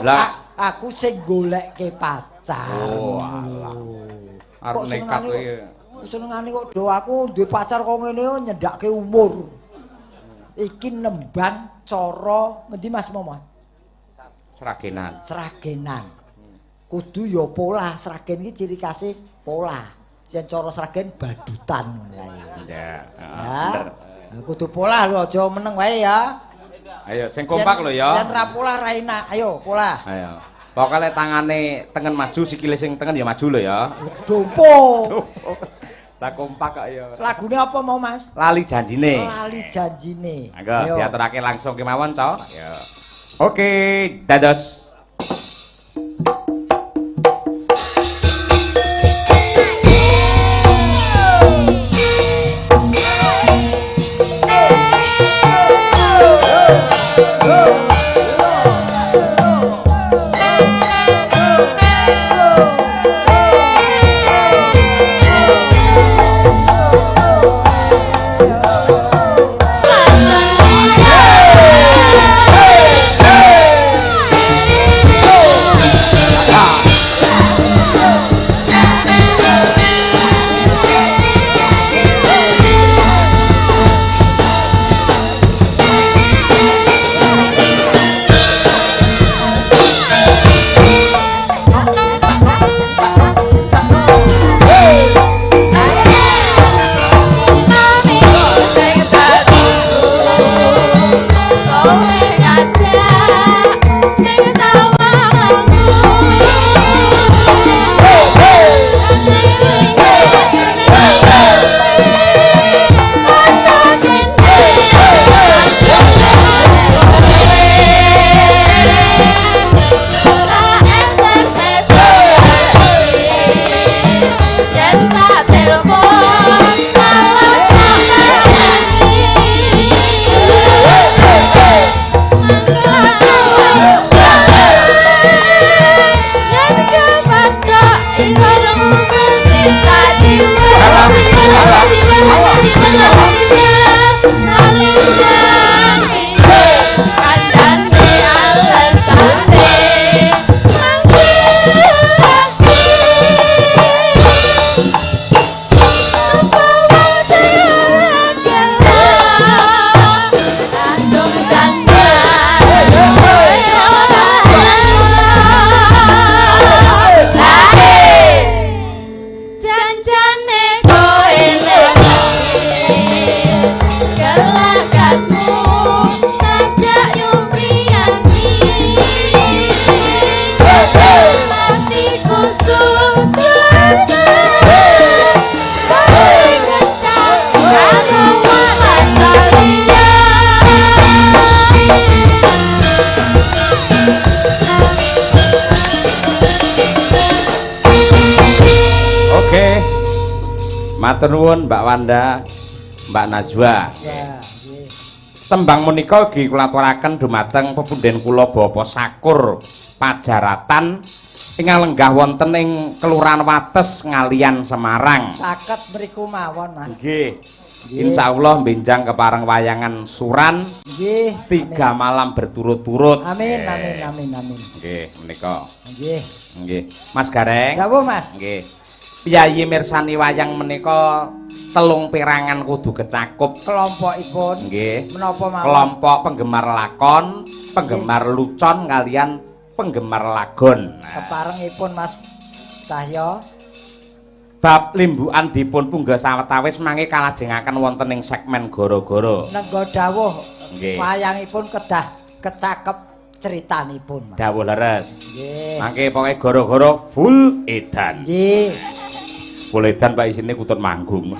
aku sing golekke pacar. Oh, alah. Arep nekat kowe. Senengane kok do aku duwe pacar kok ngene nyendhakke umur. Iki nembang cara ngendi Mas Momo? Sragenan. Sragenan. Kudu ya pola, Sragen iki ciri khase pola. Yen cara Sragen badutan ngono kae. Ya, ya. Bener. Kudu pola lho, aja meneng wae ya. Ayo sing kompak lho ya. Yen ra pola ra enak. Ayo pola. Ayo. Pokoke tangane tengen maju, sikile sing tengen ya maju lho ya. Dompo. Lah kompak kok ya. Lagune apa mau Mas? Lali Janjine. Lali Janjine. Monggo diaturake langsung kemawon, Cok. Ayo. Oke, dados. Hey! Matur nuwun Mbak Wanda, Mbak Najwa. Ya, nggih. Tembang menika ugi kula aturaken dumateng pepunden kula Bapak Sakur Pajaratan ingkang lenggah wonten ing Kelurahan Wates Ngaliyan Semarang. Caket mriku mawon, Mas. Nggih. Insyaallah benjang kepareng wayangan suran Nggih. 3 malam berturut-turut. Amin, amin, amin, amin. Nggih, menika. Nggih. Nggih. Mas Gareng. Dawuh, Mas. Nggih. Piyayi mirsani wayang menika 3 perangan kudu kecakup. Kelompokipun. Nggih. Menapa mawon? Kelompok penggemar lakon, penggemar lucon kalian penggemar lagon. Nah, Keparengipun Mas Cahyo. Bab limbukan dipun punggah sawetawis mangke kalajengaken wonten ing segmen goro-goro. Nenggo dawuh. Nggih. Wayangipun kedah kecakep critanipun, Mas. Dawuh leres. Nggih. Mangke pokoke goro-goro full edan. Nggih. Full edan Pak isine kutut manggung.